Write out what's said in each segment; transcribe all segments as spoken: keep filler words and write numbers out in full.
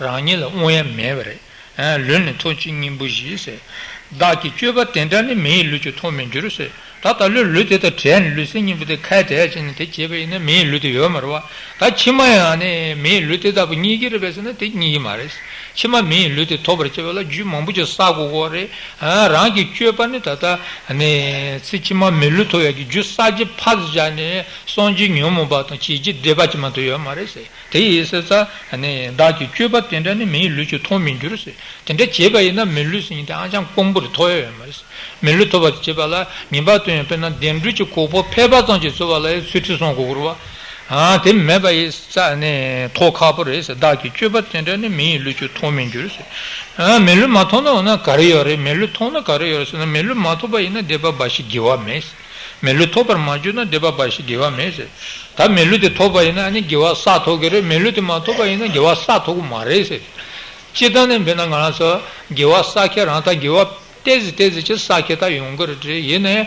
རང་ཉིད་ལ་དབང་ཡ་མེད་པ་རེད། ཨ། ལུས་ནི་ཐོབ་ཕྱིར་སྙིང་པོ་བཞི་ཟེར། བདག་གི་སྤྱོད་པ་དེ་འདྲ་ནི། མི་ཡི་ལུས་ཀྱང་ཐོབ་མི་འགྱུར་ཟེར། ད་ད་ལོའི་ལུས་དེ་དང་བྲལ་ནས་ལུས་སེམས་གཉིས་པོ་དེ་ཁ་བྲལ་བྱས་ནས་དེ་བྱས་པ་ཡིན་ན་མི་ཡི་ལུས་དེ་ཡོད་མ་རེད་བ། ད་ཕྱི་མ་ཡང་ནི་མི་ཡི་ལུས་དེ་ལྟ་བུ་རྙེད་ཀྱི་རེད་པས་ཟེར་ན་དེ་རྙེད་ཀྱི་མ་རེད། ཕྱི་མ་མི་ཡི་ལུས་དེ་ཐོབ་པར་བྱེད་པ་ལ་རྒྱུ་མང་པོ་ཅིག་བསགས་དགོས་ཀྱི་རེད། ཨ། རང་གི་སྤྱོད་པ་ནི་ད་ལྟ་ནི་ཚེ་ཕྱི་མ་མི་ལུས་ཐོབ་ཡག་གི་རྒྱུ་བསགས་རྒྱུ་ཕར་བཞག་ནས་སངས་རྒྱས་ཉོན་མོངས་པ་དང་བྱས་རྗེས་སྡིག་པ་ཅིག་མ་གཏོགས་ཡོད་མ་རེད་ཟེར། དེ་ཡིན་ཟེར་ཙང་ནི་བདག་གི་སྤྱོད་པ་དེ་འདྲ་ནི། མི་ཡི་ལུས་ཀྱང་ཐོབ་མི་འགྱུར་ཟེར། དེ་འདྲ་བྱས་པ་ཡིན་ན་མི་ལུས་ཟེར་མཁན་དེ་ཨང་ཅང་དཀོན་པོ་རེད། ཐོབ་ཡ་ཡོད་མ་རེད། མི་ལུས་ཐོབ་པར་བྱེད་པ་ལ་ངེས་པར་དུ་ཡང་དཔེར་ན་བདེ་འགྲོད་ཀྱི་གོ་འཕང་ཕལ་པ་ཙམ་ཞིག་འཚོལ་བ་ལ་ཡང་ཚུལ་ཁྲིམས་སྲུང་དགོས་ཀྱི་རེད་བ། ཨ། དེ་མེད་པ་ཡིན་ཙང་ནི་ཐོབ་ཁག་པོ་རེད་ཟེར། བདག་གི་སྤྱོད་པ་དེ་འདྲ་ནི། མི་ཡི་ལུས་ཀྱང་ཐོབ་མི་འགྱུར་ཟེར། ཨ། མི་ལུས་མ་ཐོབ་ན་འོ་ན་ག་རེ་ཡོད་རེད། མི་ལུས་ཐོབ་ན་ག་རེ་ཡོད་ཟེར་ན། མི་ལུས་མ་ཐོབ་པ་ཡིན་ན་སྡིག་པ་འབའ་ཞིག་དགེ་བ་མེད་ཟེར། མི་ལུས་ཐོབ་པར་མ་གྱུར་ན་སྡིག་པ་འབའ་ཞིག་དགེ་བ་མེད་ཟེར། ད་མི་ལུས་དེ་ཐོབ་པ་ཡིན་ན་ཨ་ནི་དགེ་བ་བསགས་ཐུབ་ཀྱི་རེད། མི་ལུས་དེ་མ་ཐོབ་པ་ཡིན་ན་དགེ་བ་བསགས་ཐུབ་ཀྱི་མ་རེད་ཟེར། སྤྱིར་བཏང་ནས་དཔེར་ན་ང་རང་ཚོ་དགེ་བ་བསགས་མཁན་རང་ད་དགེ་བ་ཏོག་ཙམ་ཏོག་ཙམ་ཅིག་བསགས་མཁན་ད་ཡོང་གི་རེད་དེ། ཡིན་ནའི་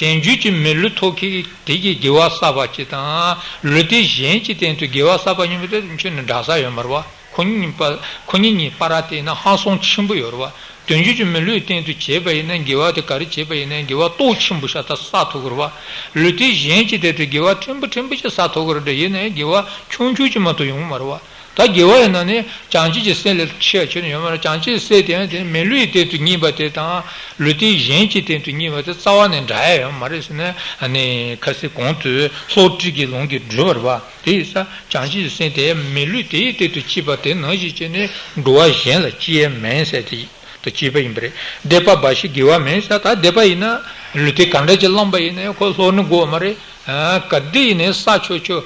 དལ་འབྱོར་གྱི་མི་ལུས་ཐོབ་མཁན་དེ་གིས་དགེ་བ་བསགས་པ་གཅིག་དང་། ལུས་རྟེན་གཞན་གྱི་སྟེང་དུ་དགེ་བ་བསགས་པ་གཉིས་པོ་དེ་ཁྱོན་ནས་འདྲ་ས་ཡོད་མ་རེད་བ། ཁོ་གཉིས་གཉིས་པ། ཁོ་གཉིས་གཉིས་བར་དེ་ན་ཧང་སང་ཆེན་པོ་ཡོད་རེད་བ། དོན་གཅོད་ཀྱི་མི་ལུས་སྟེང་དུ་བྱས་པ་ཡིན་ན། དགེ་བ་དེ་ག་རེ་བྱས་པ་ཡིན་ན་དགེ་བ་སྟོབས་ཆེན་པོ་ཤ་སྟག་བསགས་ཐུབ་ཀྱི་རེད་བ། ལུས་རྟེན་གཞན་གྱི་སྟེང་དུ་དགེ་བ་ཕྲན་བུ་ཕྲན་བུ་ཅིག་བསགས་ཐུབ་ཀྱི་རེད་དེ། ཡིན་ནའི་དགེ་བ་ཆུང་ཆུང་ཅིག་མ་གཏོགས་ཡོང་གི་མ་རེད་བ། ད་དགེ་བ་ཡིན་ན་ནི་བྱང་ཆུབ་ཀྱི་སེམས་ལས་ཆེ་བ་ཁྱོན་ནས་ཡོད་མ་རེད། བྱང་ཆུབ་ཀྱི་སེམས་དེ་ཡང་དེ་མི་ལུས་ཀྱི་སྟེང་དུ་རྙེད་པ་དེ་དང་ལུས་རྟེན་གཞན་གྱི་སྟེང་དུ་རྙེད་པ་དེ་རྩ་བ་ནས་འདྲ་ཡ་ཡོད་མ་རེད་ཟེར་ནས། ཨ་ནི་ཁ་སང་གོང་དུ་ལྷོ་བྲིས་ཀྱི་ལུང་གིས་བསྒྲུབས་པ་རེད་བ། དེ་ཡིན་ཙང་བྱང་ཆུབ་ཀྱི་སེམས་དེ་མི་ལུས་དེའི་སྟེང་དུ་སྐྱེས་པ་དེ་ནང་བཞིན་བྱས་ནས་འགྲོ་བ་གཞན་ལ་སྐྱེ་ཡས་མིན་ཟེར་དེ་དང་བཅས་པ་ཡིན་པ་རེད། སྡིག་པ་འབའ་ཞིག་དགེ་བ་མིན་ཟེར། ད་སྡིག་པ་ཡིན་ན་ལུས་རྟེན་ག་འདྲ་ཅིག་བླངས་པ་ཡིན་ནའི་ཁོ་ལྷོད་ནི་དགོས་མ་རེད། ཨ། ག་དུས་ཡིན་ནའི་ཟ་ཆོག་ཆོག་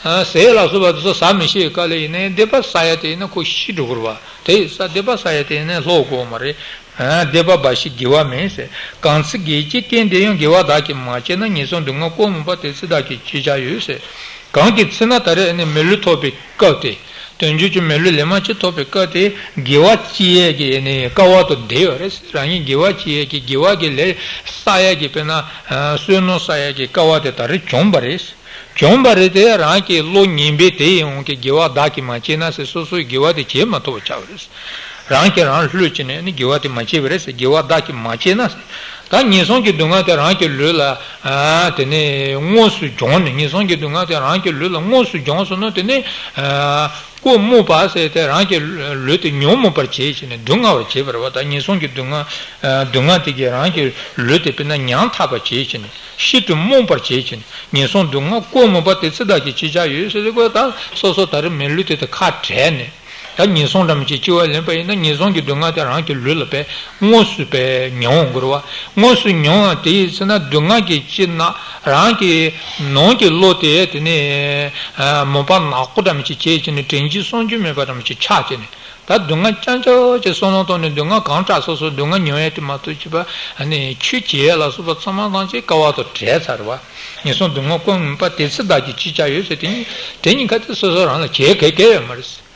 ཨ། ཟས་ལ་སོགས་པ་དེ་ཚོ་ཟ་མི་ཤེས་པའི་སྐབས་ལ་ཡིན་ནའི་སྡིག་པ་བསགས་ཡ་དེ་ཡིན་ན་ཁོ་ཤི་འགྲོ་གི་རེད་བ། དེ་ཡིན་ཙང་སྡིག་པ་བསགས་ཡ་དེ་ཡིན་ནའི་ལྷོད་དགོས་མ་རེད། ཨ། སྡིག་པ་འབའ་ཞིག་དགེ་བ་མིན་ཟེར། གང་ཚེ་དགེ་བྱེད་རྐྱེན་དེ་ཡང་། དགེ་བ་བདག་གིས་མ་བྱས་ན། ངན་སོང་སྡུག་བསྔལ་ཀུན་སྨོས་པ། དེ་ཚེ་བདག་གིས་ཅི་བྱར་འོས་ཟེར། གང་གི་ཚེ་ན་ད་རེས་ནི་མི་ལུས་ཐོབ་པའི་སྐབས་དེ། དོན་གཅོད་ཀྱི་མི་ལུས་ལེན་མ་ཅིག་ཐོབ་པའི་སྐབས་དེ་དགེ་བ་བྱེད་ཡས་ཀྱི་ནི་སྐལ་བ་དང་ལྡན་ཡོད་རེད། རང་ཉིད་དགེ་བ་བྱེད་ཡས་ཀྱི་དགེ་བ་གི་ལས་བསགས་ཡས་ཀྱི་དཔེར་ན་བསོད་ནམས་བསགས་ཡས་ཀྱི་སྐལ་བ་དེ་ད་རེས་བྱུང་བ་རེད། བྱུང་བ་རེད་དེ། རང་གི་བློ་ངན་པས་དེ་ཡི་དབང་གིས་དགེ་བ་བདག་གིས་མ་བྱས་ན་ཟེར། སོ་སོའི་དགེ་བ་དེ་བྱེད་མ་ཐུབ་པ་ཆགས་པ་རེད། རང་གིས་རང་བསླུས་བྱས་ནས་ནི་དགེ་བ་དེ་མ་བྱས་པ་རེད་ཟེར། དགེ་བ་བདག་གིས་མ་བྱས་ན་ཟེར། ད་ངན་སོང་གི་སྡུག་བསྔལ་དེ་རང་གི་ལུས་ལ། ཨ། དེ་ནས་དངོས་སུ་བྱུང་ནས། ངན་སོང་གི་སྡུག་བསྔལ་དེ་རང་གི་ལུས་ལ་དངོས་སུ་བྱུང་སོང་ན་དེ་ནི། ཨ། ཀུན་སྨོས་པ་ཟེར་ཏེ་རང་གི་ལུས་དེ་ཉོན་མོངས་པར་བྱེད་བྱས་ནས་སྡུག་བསྔལ་བར་བྱེད་པ་རེད་བ། ད་ངན་སོང་གི་སྡུག་བསྔལ། ཨ། སྡུག་བསྔལ་དེ་གིས་རང་གི་ལུས་དེ་དཔེར་ན་ཉམ་ཐག་པར་བྱེད་བྱས་ནས། ཤིན་ཏུ་རྨོངས་པར་བྱེད་བྱས་ནས། ངན་སོང་སྡུག་བསྔལ་ཀུན་སྨོས་པ། དེ་ཚེ་བདག་གིས་ཅི་བྱར་འོས་ཟེར་དུས་ཀོ། ད་སོ་སོ་ད་རེས་མི་ལུས་དེ་དང་ཁ་བྲལ་ནས། ད་ངན་སོང་འདྲ་མི་ཅིག་སྐྱེ་བ་ལེན་པ་ཡིན་ན་ངན་སོང་གི་སྡུག་བསྔལ་དེ་རང་གི་ལུས་ལ་དཔེ་དངོས་སུ་དཔེ་མྱོང་དགོས་རེད་བ། དངོས་སུ་མྱོང་བ་དེ་ཡིན་ཟེར་ན་སྡུག་བསྔལ་གྱི་སྤྱིར་ན་རང་གི་ནང་གི་བློ་དེ་དེ་ནས། ཨ། མུན་པ་ནག་པོ་འདྲ་མི་ཅིག་བྱས་བྱས་ནས་དྲན་རྒྱུ་བསམ་རྒྱུ་མེད་པ་འདྲ་མི་ཅིག་ཆགས་བྱས་ནས། ད་སྡུག་བསྔལ་རྐྱང་རྐྱང་ཅིག་བསམ་བློ་བཏང་ནས་སྡུག་བསྔལ་གང་དྲག་སོ་སོ་སྡུག་བསྔལ་མྱོང་ཡས་དེ་མ་གཏོགས་བྱས་པ། ཨ་ནི་ཆོས་བྱེད་ཡས་ལ་སོགས་པ་ཚང་མ་ཐམས་ཅད་སྐལ་བ་དང་བྲལ་ཚར་བ། ངན་སོང་སྡུག་བསྔལ་ཀུན་སྨོས་པ། དེ་ཚེ་བདག་གིས་ཅི་བྱར་འོས་ཟེར། དེ་ནི་དེ་གཉིས་ཀ་དེ་སོ་སོ་རང་ལ་བྱེད་གལ་གལ་ཡོད་མ་རེད།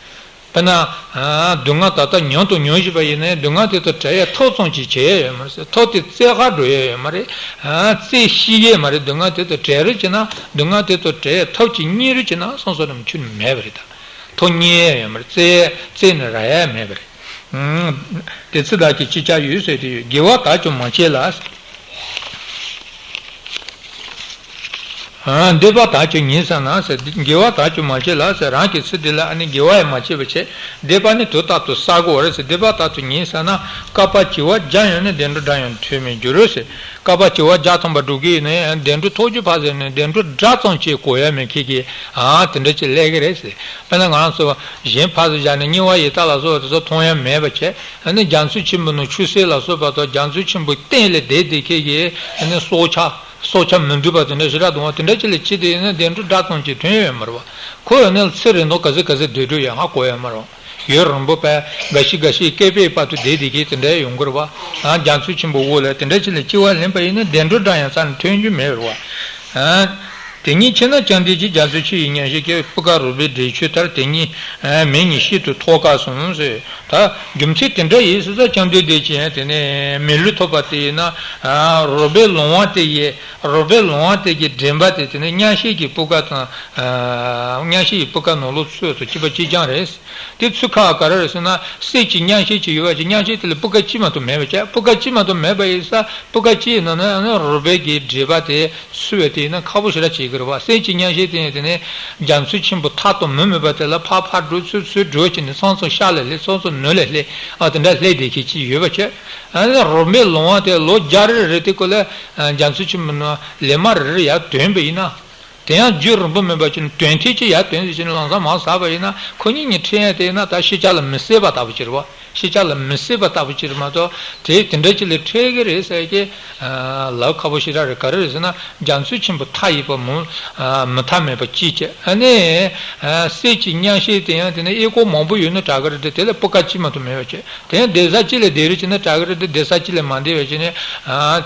དཔེར་ན། ཨ། སྡུག་བསྔལ་ད་ལྟ་མྱོང་དང་མྱོང་བཞིན་པ་ཡིན་ནའི་སྡུག་བསྔལ་དེ་དང་བྲལ་ཡས་ཐབས་ཙམ་ཅིག་བྱེད་ཡས་ཡོད་མ་རེད། ཐབས་དེ་བཙལ་ག་འགྲོ་ཡས་ཡོད་མ་རེད། ཨ། བཙལ་ཤེས་ཡས་མ་རེད། སྡུག་བསྔལ་དེ་དང་བྲལ་རོགས་བྱས་ན། སྡུག་བསྔལ་དེ་དང་བྲལ་ཡས་ཐབས་ཅིག་རྙེད་རོགས་བྱས་ན་བསམ་བསམ་འདྲ་མི་ཁྱོན་ནས་མེད་པ་རེད། ད་ཐོ་རྙེད་ཡ་ཡོད་མ་རེད། བཙལ་བཙལ་ནས་རག་ཡ་མེད་པ་རེད། ཨང་། དེ་ཚེ་བདག་གིས་ཅི་བྱར་འོས་ཟེར་དུས། དགེ་བ་དག་ཀྱང་མ་བྱས་ལ། ཨང་། སྡིག་པ་དག་ཀྱང་མྱི་བསགས་ན་ཟེར། དགེ་བ་དག་ཀྱང་མ་བྱས་ལ་ཟེར། རང་གི་ཚེ་འདི་ལ་ཨ་ནི་དགེ་བ་ཡང་མ་བྱས་པ་བྱས། སྡིག་པ་ནི་དུས་རྟག་ཏུ་བསགས་དགོས་པ་རེད་ཟེར། སྡིག་པ་དག་ཀྱང་མྱི་བསགས་ན། བསྐལ་པ་བྱེ་བ་བརྒྱ་ཡང་ནི། བདེ་འགྲོ་འདྲ་ཡང་ཐོབ་མི་འགྱུར་ཟེར། བསྐལ་པ་བྱེ་བ་བརྒྱ་ཐམ་པ་འགྲོ་གི་ཡིན་ནའི་བདེ་འགྲོ་ཐོབ་རྒྱུ་ཕར་ཟེར་ནས་བདེ་འགྲོ་འདྲ་ཙམ་ཅིག་གོ་ཡ་མེད་མཁན་གྱི། ཨ། དེ་འདྲ་ཅིག་སླེབས་ཀྱི་རེད་ཟེར། དཔེར་ན་ང་རང་ཚོ་གཞན་ཕར་ཚུར་བཞག་ནས་དམྱལ་བ་ཡི་དྭགས་ལ་སོགས་པ་དེ་ཚོ་མཐོང་ཡ་མེད་པ་བྱས། ཨ་ནི་རྒྱ་མཚོ་ཆེན་པོའི་ནང་ཆུ་སྲིན་ལ་སོགས་པ་དང་། རྒྱ་མཚོ་ཆེན་པོའི་སྟེང་ལ་བསྡད་བསྡད་མཁན་གྱི། ཨ་ནི་སྲོག་ཆགས། སྲོག་ཆགས་མི་འདུས་པ་དེ་འདྲ་ཞེ་དྲག་འདུག་བ། དེ་འདྲ་ཅིག་ལ་ཁྱེར་ཏེ་ཡིན་ན་བདེ་འགྲོ་འདྲ་ཙམ་ཅིག་ཐོན་ཡ་ཡོད་མ་རེད་བ། ཁོ་ཡོད་ན་ཚེ་རིང་ཐོག་ག་ཚོད་ག་ཚོད་སྡོད་འགྲོ་ཡ་ཧ་གོ་ཡ་མ་རེད་བ། ཡུན་རིང་པོ་བས་འགའ་ཞིག་འགའ་ཞིག་བསྐལ་པའི་བར་དུ་བསྡད་བསྡད་མཁན་དེ་འདྲ་ཡོང་གི་རེད་བ། ཨ། རྒྱ་མཚོ་ཆེན་པོའི་འོག་ལ་དེ་འདྲ་ཅིག་ལ་སྐྱེ་བ་ལེན་པ་ཡིན་ན་བདེ་འགྲོ་འདྲ་ཡང་རྩ་ནས་ཐོན་རྒྱུ་མེད་རེད་བ། ཨ། དེ་ཉིད་ཕྱིར་ན་བཅོམ་ལྡན་གྱིས། རྒྱ་མཚོ་ཆུ་ཡི་མཉམ་གཞག་གི། སྤུ་ག་རོལ་པའི་སྒྲས་ཆུད་ལྟར། དེ་ཉིད་མིག་གཉིས་ཤིན་ཏུ་མཐོ་དཀར་གསུངས་ཟེར། ད་རྒྱུ་མཚན་དེ་འདྲ་ཡིན་ཟེར་ཙང་བཅོམ་ལྡན་འདས་ཀྱིས་དེ་ནས་མི་ལུས་ཐོབ་པ་དེ་ཡིན་ན། རོལ་པའི་ལུང་བ་དེ་ཡི་རོལ་པའི་ལུང་བ་དེ་གི་འདྲེན་པ་དེ་དེ་ནས་མཉམ་གཞག་གི་སྤུ་ག་དང་། མཉམ་གཞག་གི་སྤུ་ག་ནང་ལོགས་ཚུད་དུ་གཅིག་པ་གཅིག་རྐྱང་རེད། དེ་ཚུད་ཁག་ག་རེ་རེད་ཟེར་ན། གསེར་གྱི་མཉམ་གཞག་ཅིག་ཡོད་པ་ཅིག་མཉམ་གཞག་དེ་ལ་སྤུ་ག་གཅིག་མ་གཏོགས་མེད་པ་བྱས། སྤུ་ག་གཅིག་མ་གཏོགས་མེད་པ་ཡིན་ཙང་སྤུ་ག་གཅིག་ཡིན་ན་ནི་རོལ་པའི་གི་འདྲེན་པ་དེ་ཚུད་པ་དེ་ཡིན་ན་ཁག་པོ་ཞེ་དྲག་བྱེད་ཀྱི་རེད་བ། གསེར་གྱི་མཉམ་གཞག་དེ་ཡིན་དེ་ནས་རྒྱ་མཚོའི་ཆུ་ཆེན་པོ་མཐའ་དང་མུ་མེད་པ་དེ་ལ་ཕར་ཕར་འགྲོ་ཚུར་ཚུར་འགྲོ་བྱས་ནས་མཚམས་མཚམས་ཤར་ལ་སླེབས། མཚམས་མཚམས་ནུབ་ལ་སླེབས། ཨ་དེ་འདྲ་སླེབས་བསྡད་མཁན་ཅིག་ཡོད་པ་བྱས། ཨ་ནི་རོལ་མོའི་ལུང་བ་དེ་ལོ་བརྒྱ་རེ་རེ་དེ་ཀོ་ལ་རྒྱ་མཚོའི་ཆུ་ཆེན་པོ་ནང་ལེབ་མ་རེ་རེ་ཡར་དོན་པ་ཡིན་ན། དེ་ཡང་རྒྱུན་རིང་པོ་མིན་པ་ཅིག་ནི་དོན་ཐེངས་གཅིག་ཡར་དོན་ཟེར་ཅིག་ནི་ལམ་སང་མར་ཟག་པ་ཡིན་ན། ཁོ་གཉིས་གཉིས་འཕྲད་ཡ་དེ་ཡིན་ན་ད་ཤེས་བྱ་ལ་མི་གསལ་བ་ལྟ་བུ་ཅིག་རེད་བ། ཤེས་བྱ་ལ་མི་གསལ་བ་ལྟ་བུ་ཅིག་རེད་མ་གཏོགས། དེ་དེ་འདྲ་ཅིག་ལ་འཕྲད་ཀྱི་རེད་ཟེར་གྱི་ལབ་ཁག་པོ་ཞེ་དྲག་རེད། ག་རེ་རེད་ཟེར་ན། རྒྱ་མཚོའི་ཆུ་ཆེན་པོ་མཐའ་ཡས་པ་མུ་མུ་མཐའ་མེད་པ་གཅིག་བྱས། ཨ་ནི་གསེར་གྱི་མཉམ་གཞག་དེ་ཡང་དེ་ནི་གཡས་སྐོར་མང་པོ་ཡོད་ན་དྲག་གི་རེད་དེ། དེ་ལ་སྤུ་ག་གཅིག་མ་གཏོགས་མེད་པ་བྱས། དེ་ཡང་གདན་ས་གཅིག་ལ་བསྡད་རེས་བྱས་ན་དྲག་གི་རེད་དེ། གདན་ས་གཅིག་ལས་མ་བསྡད་པ་བྱས་ནས།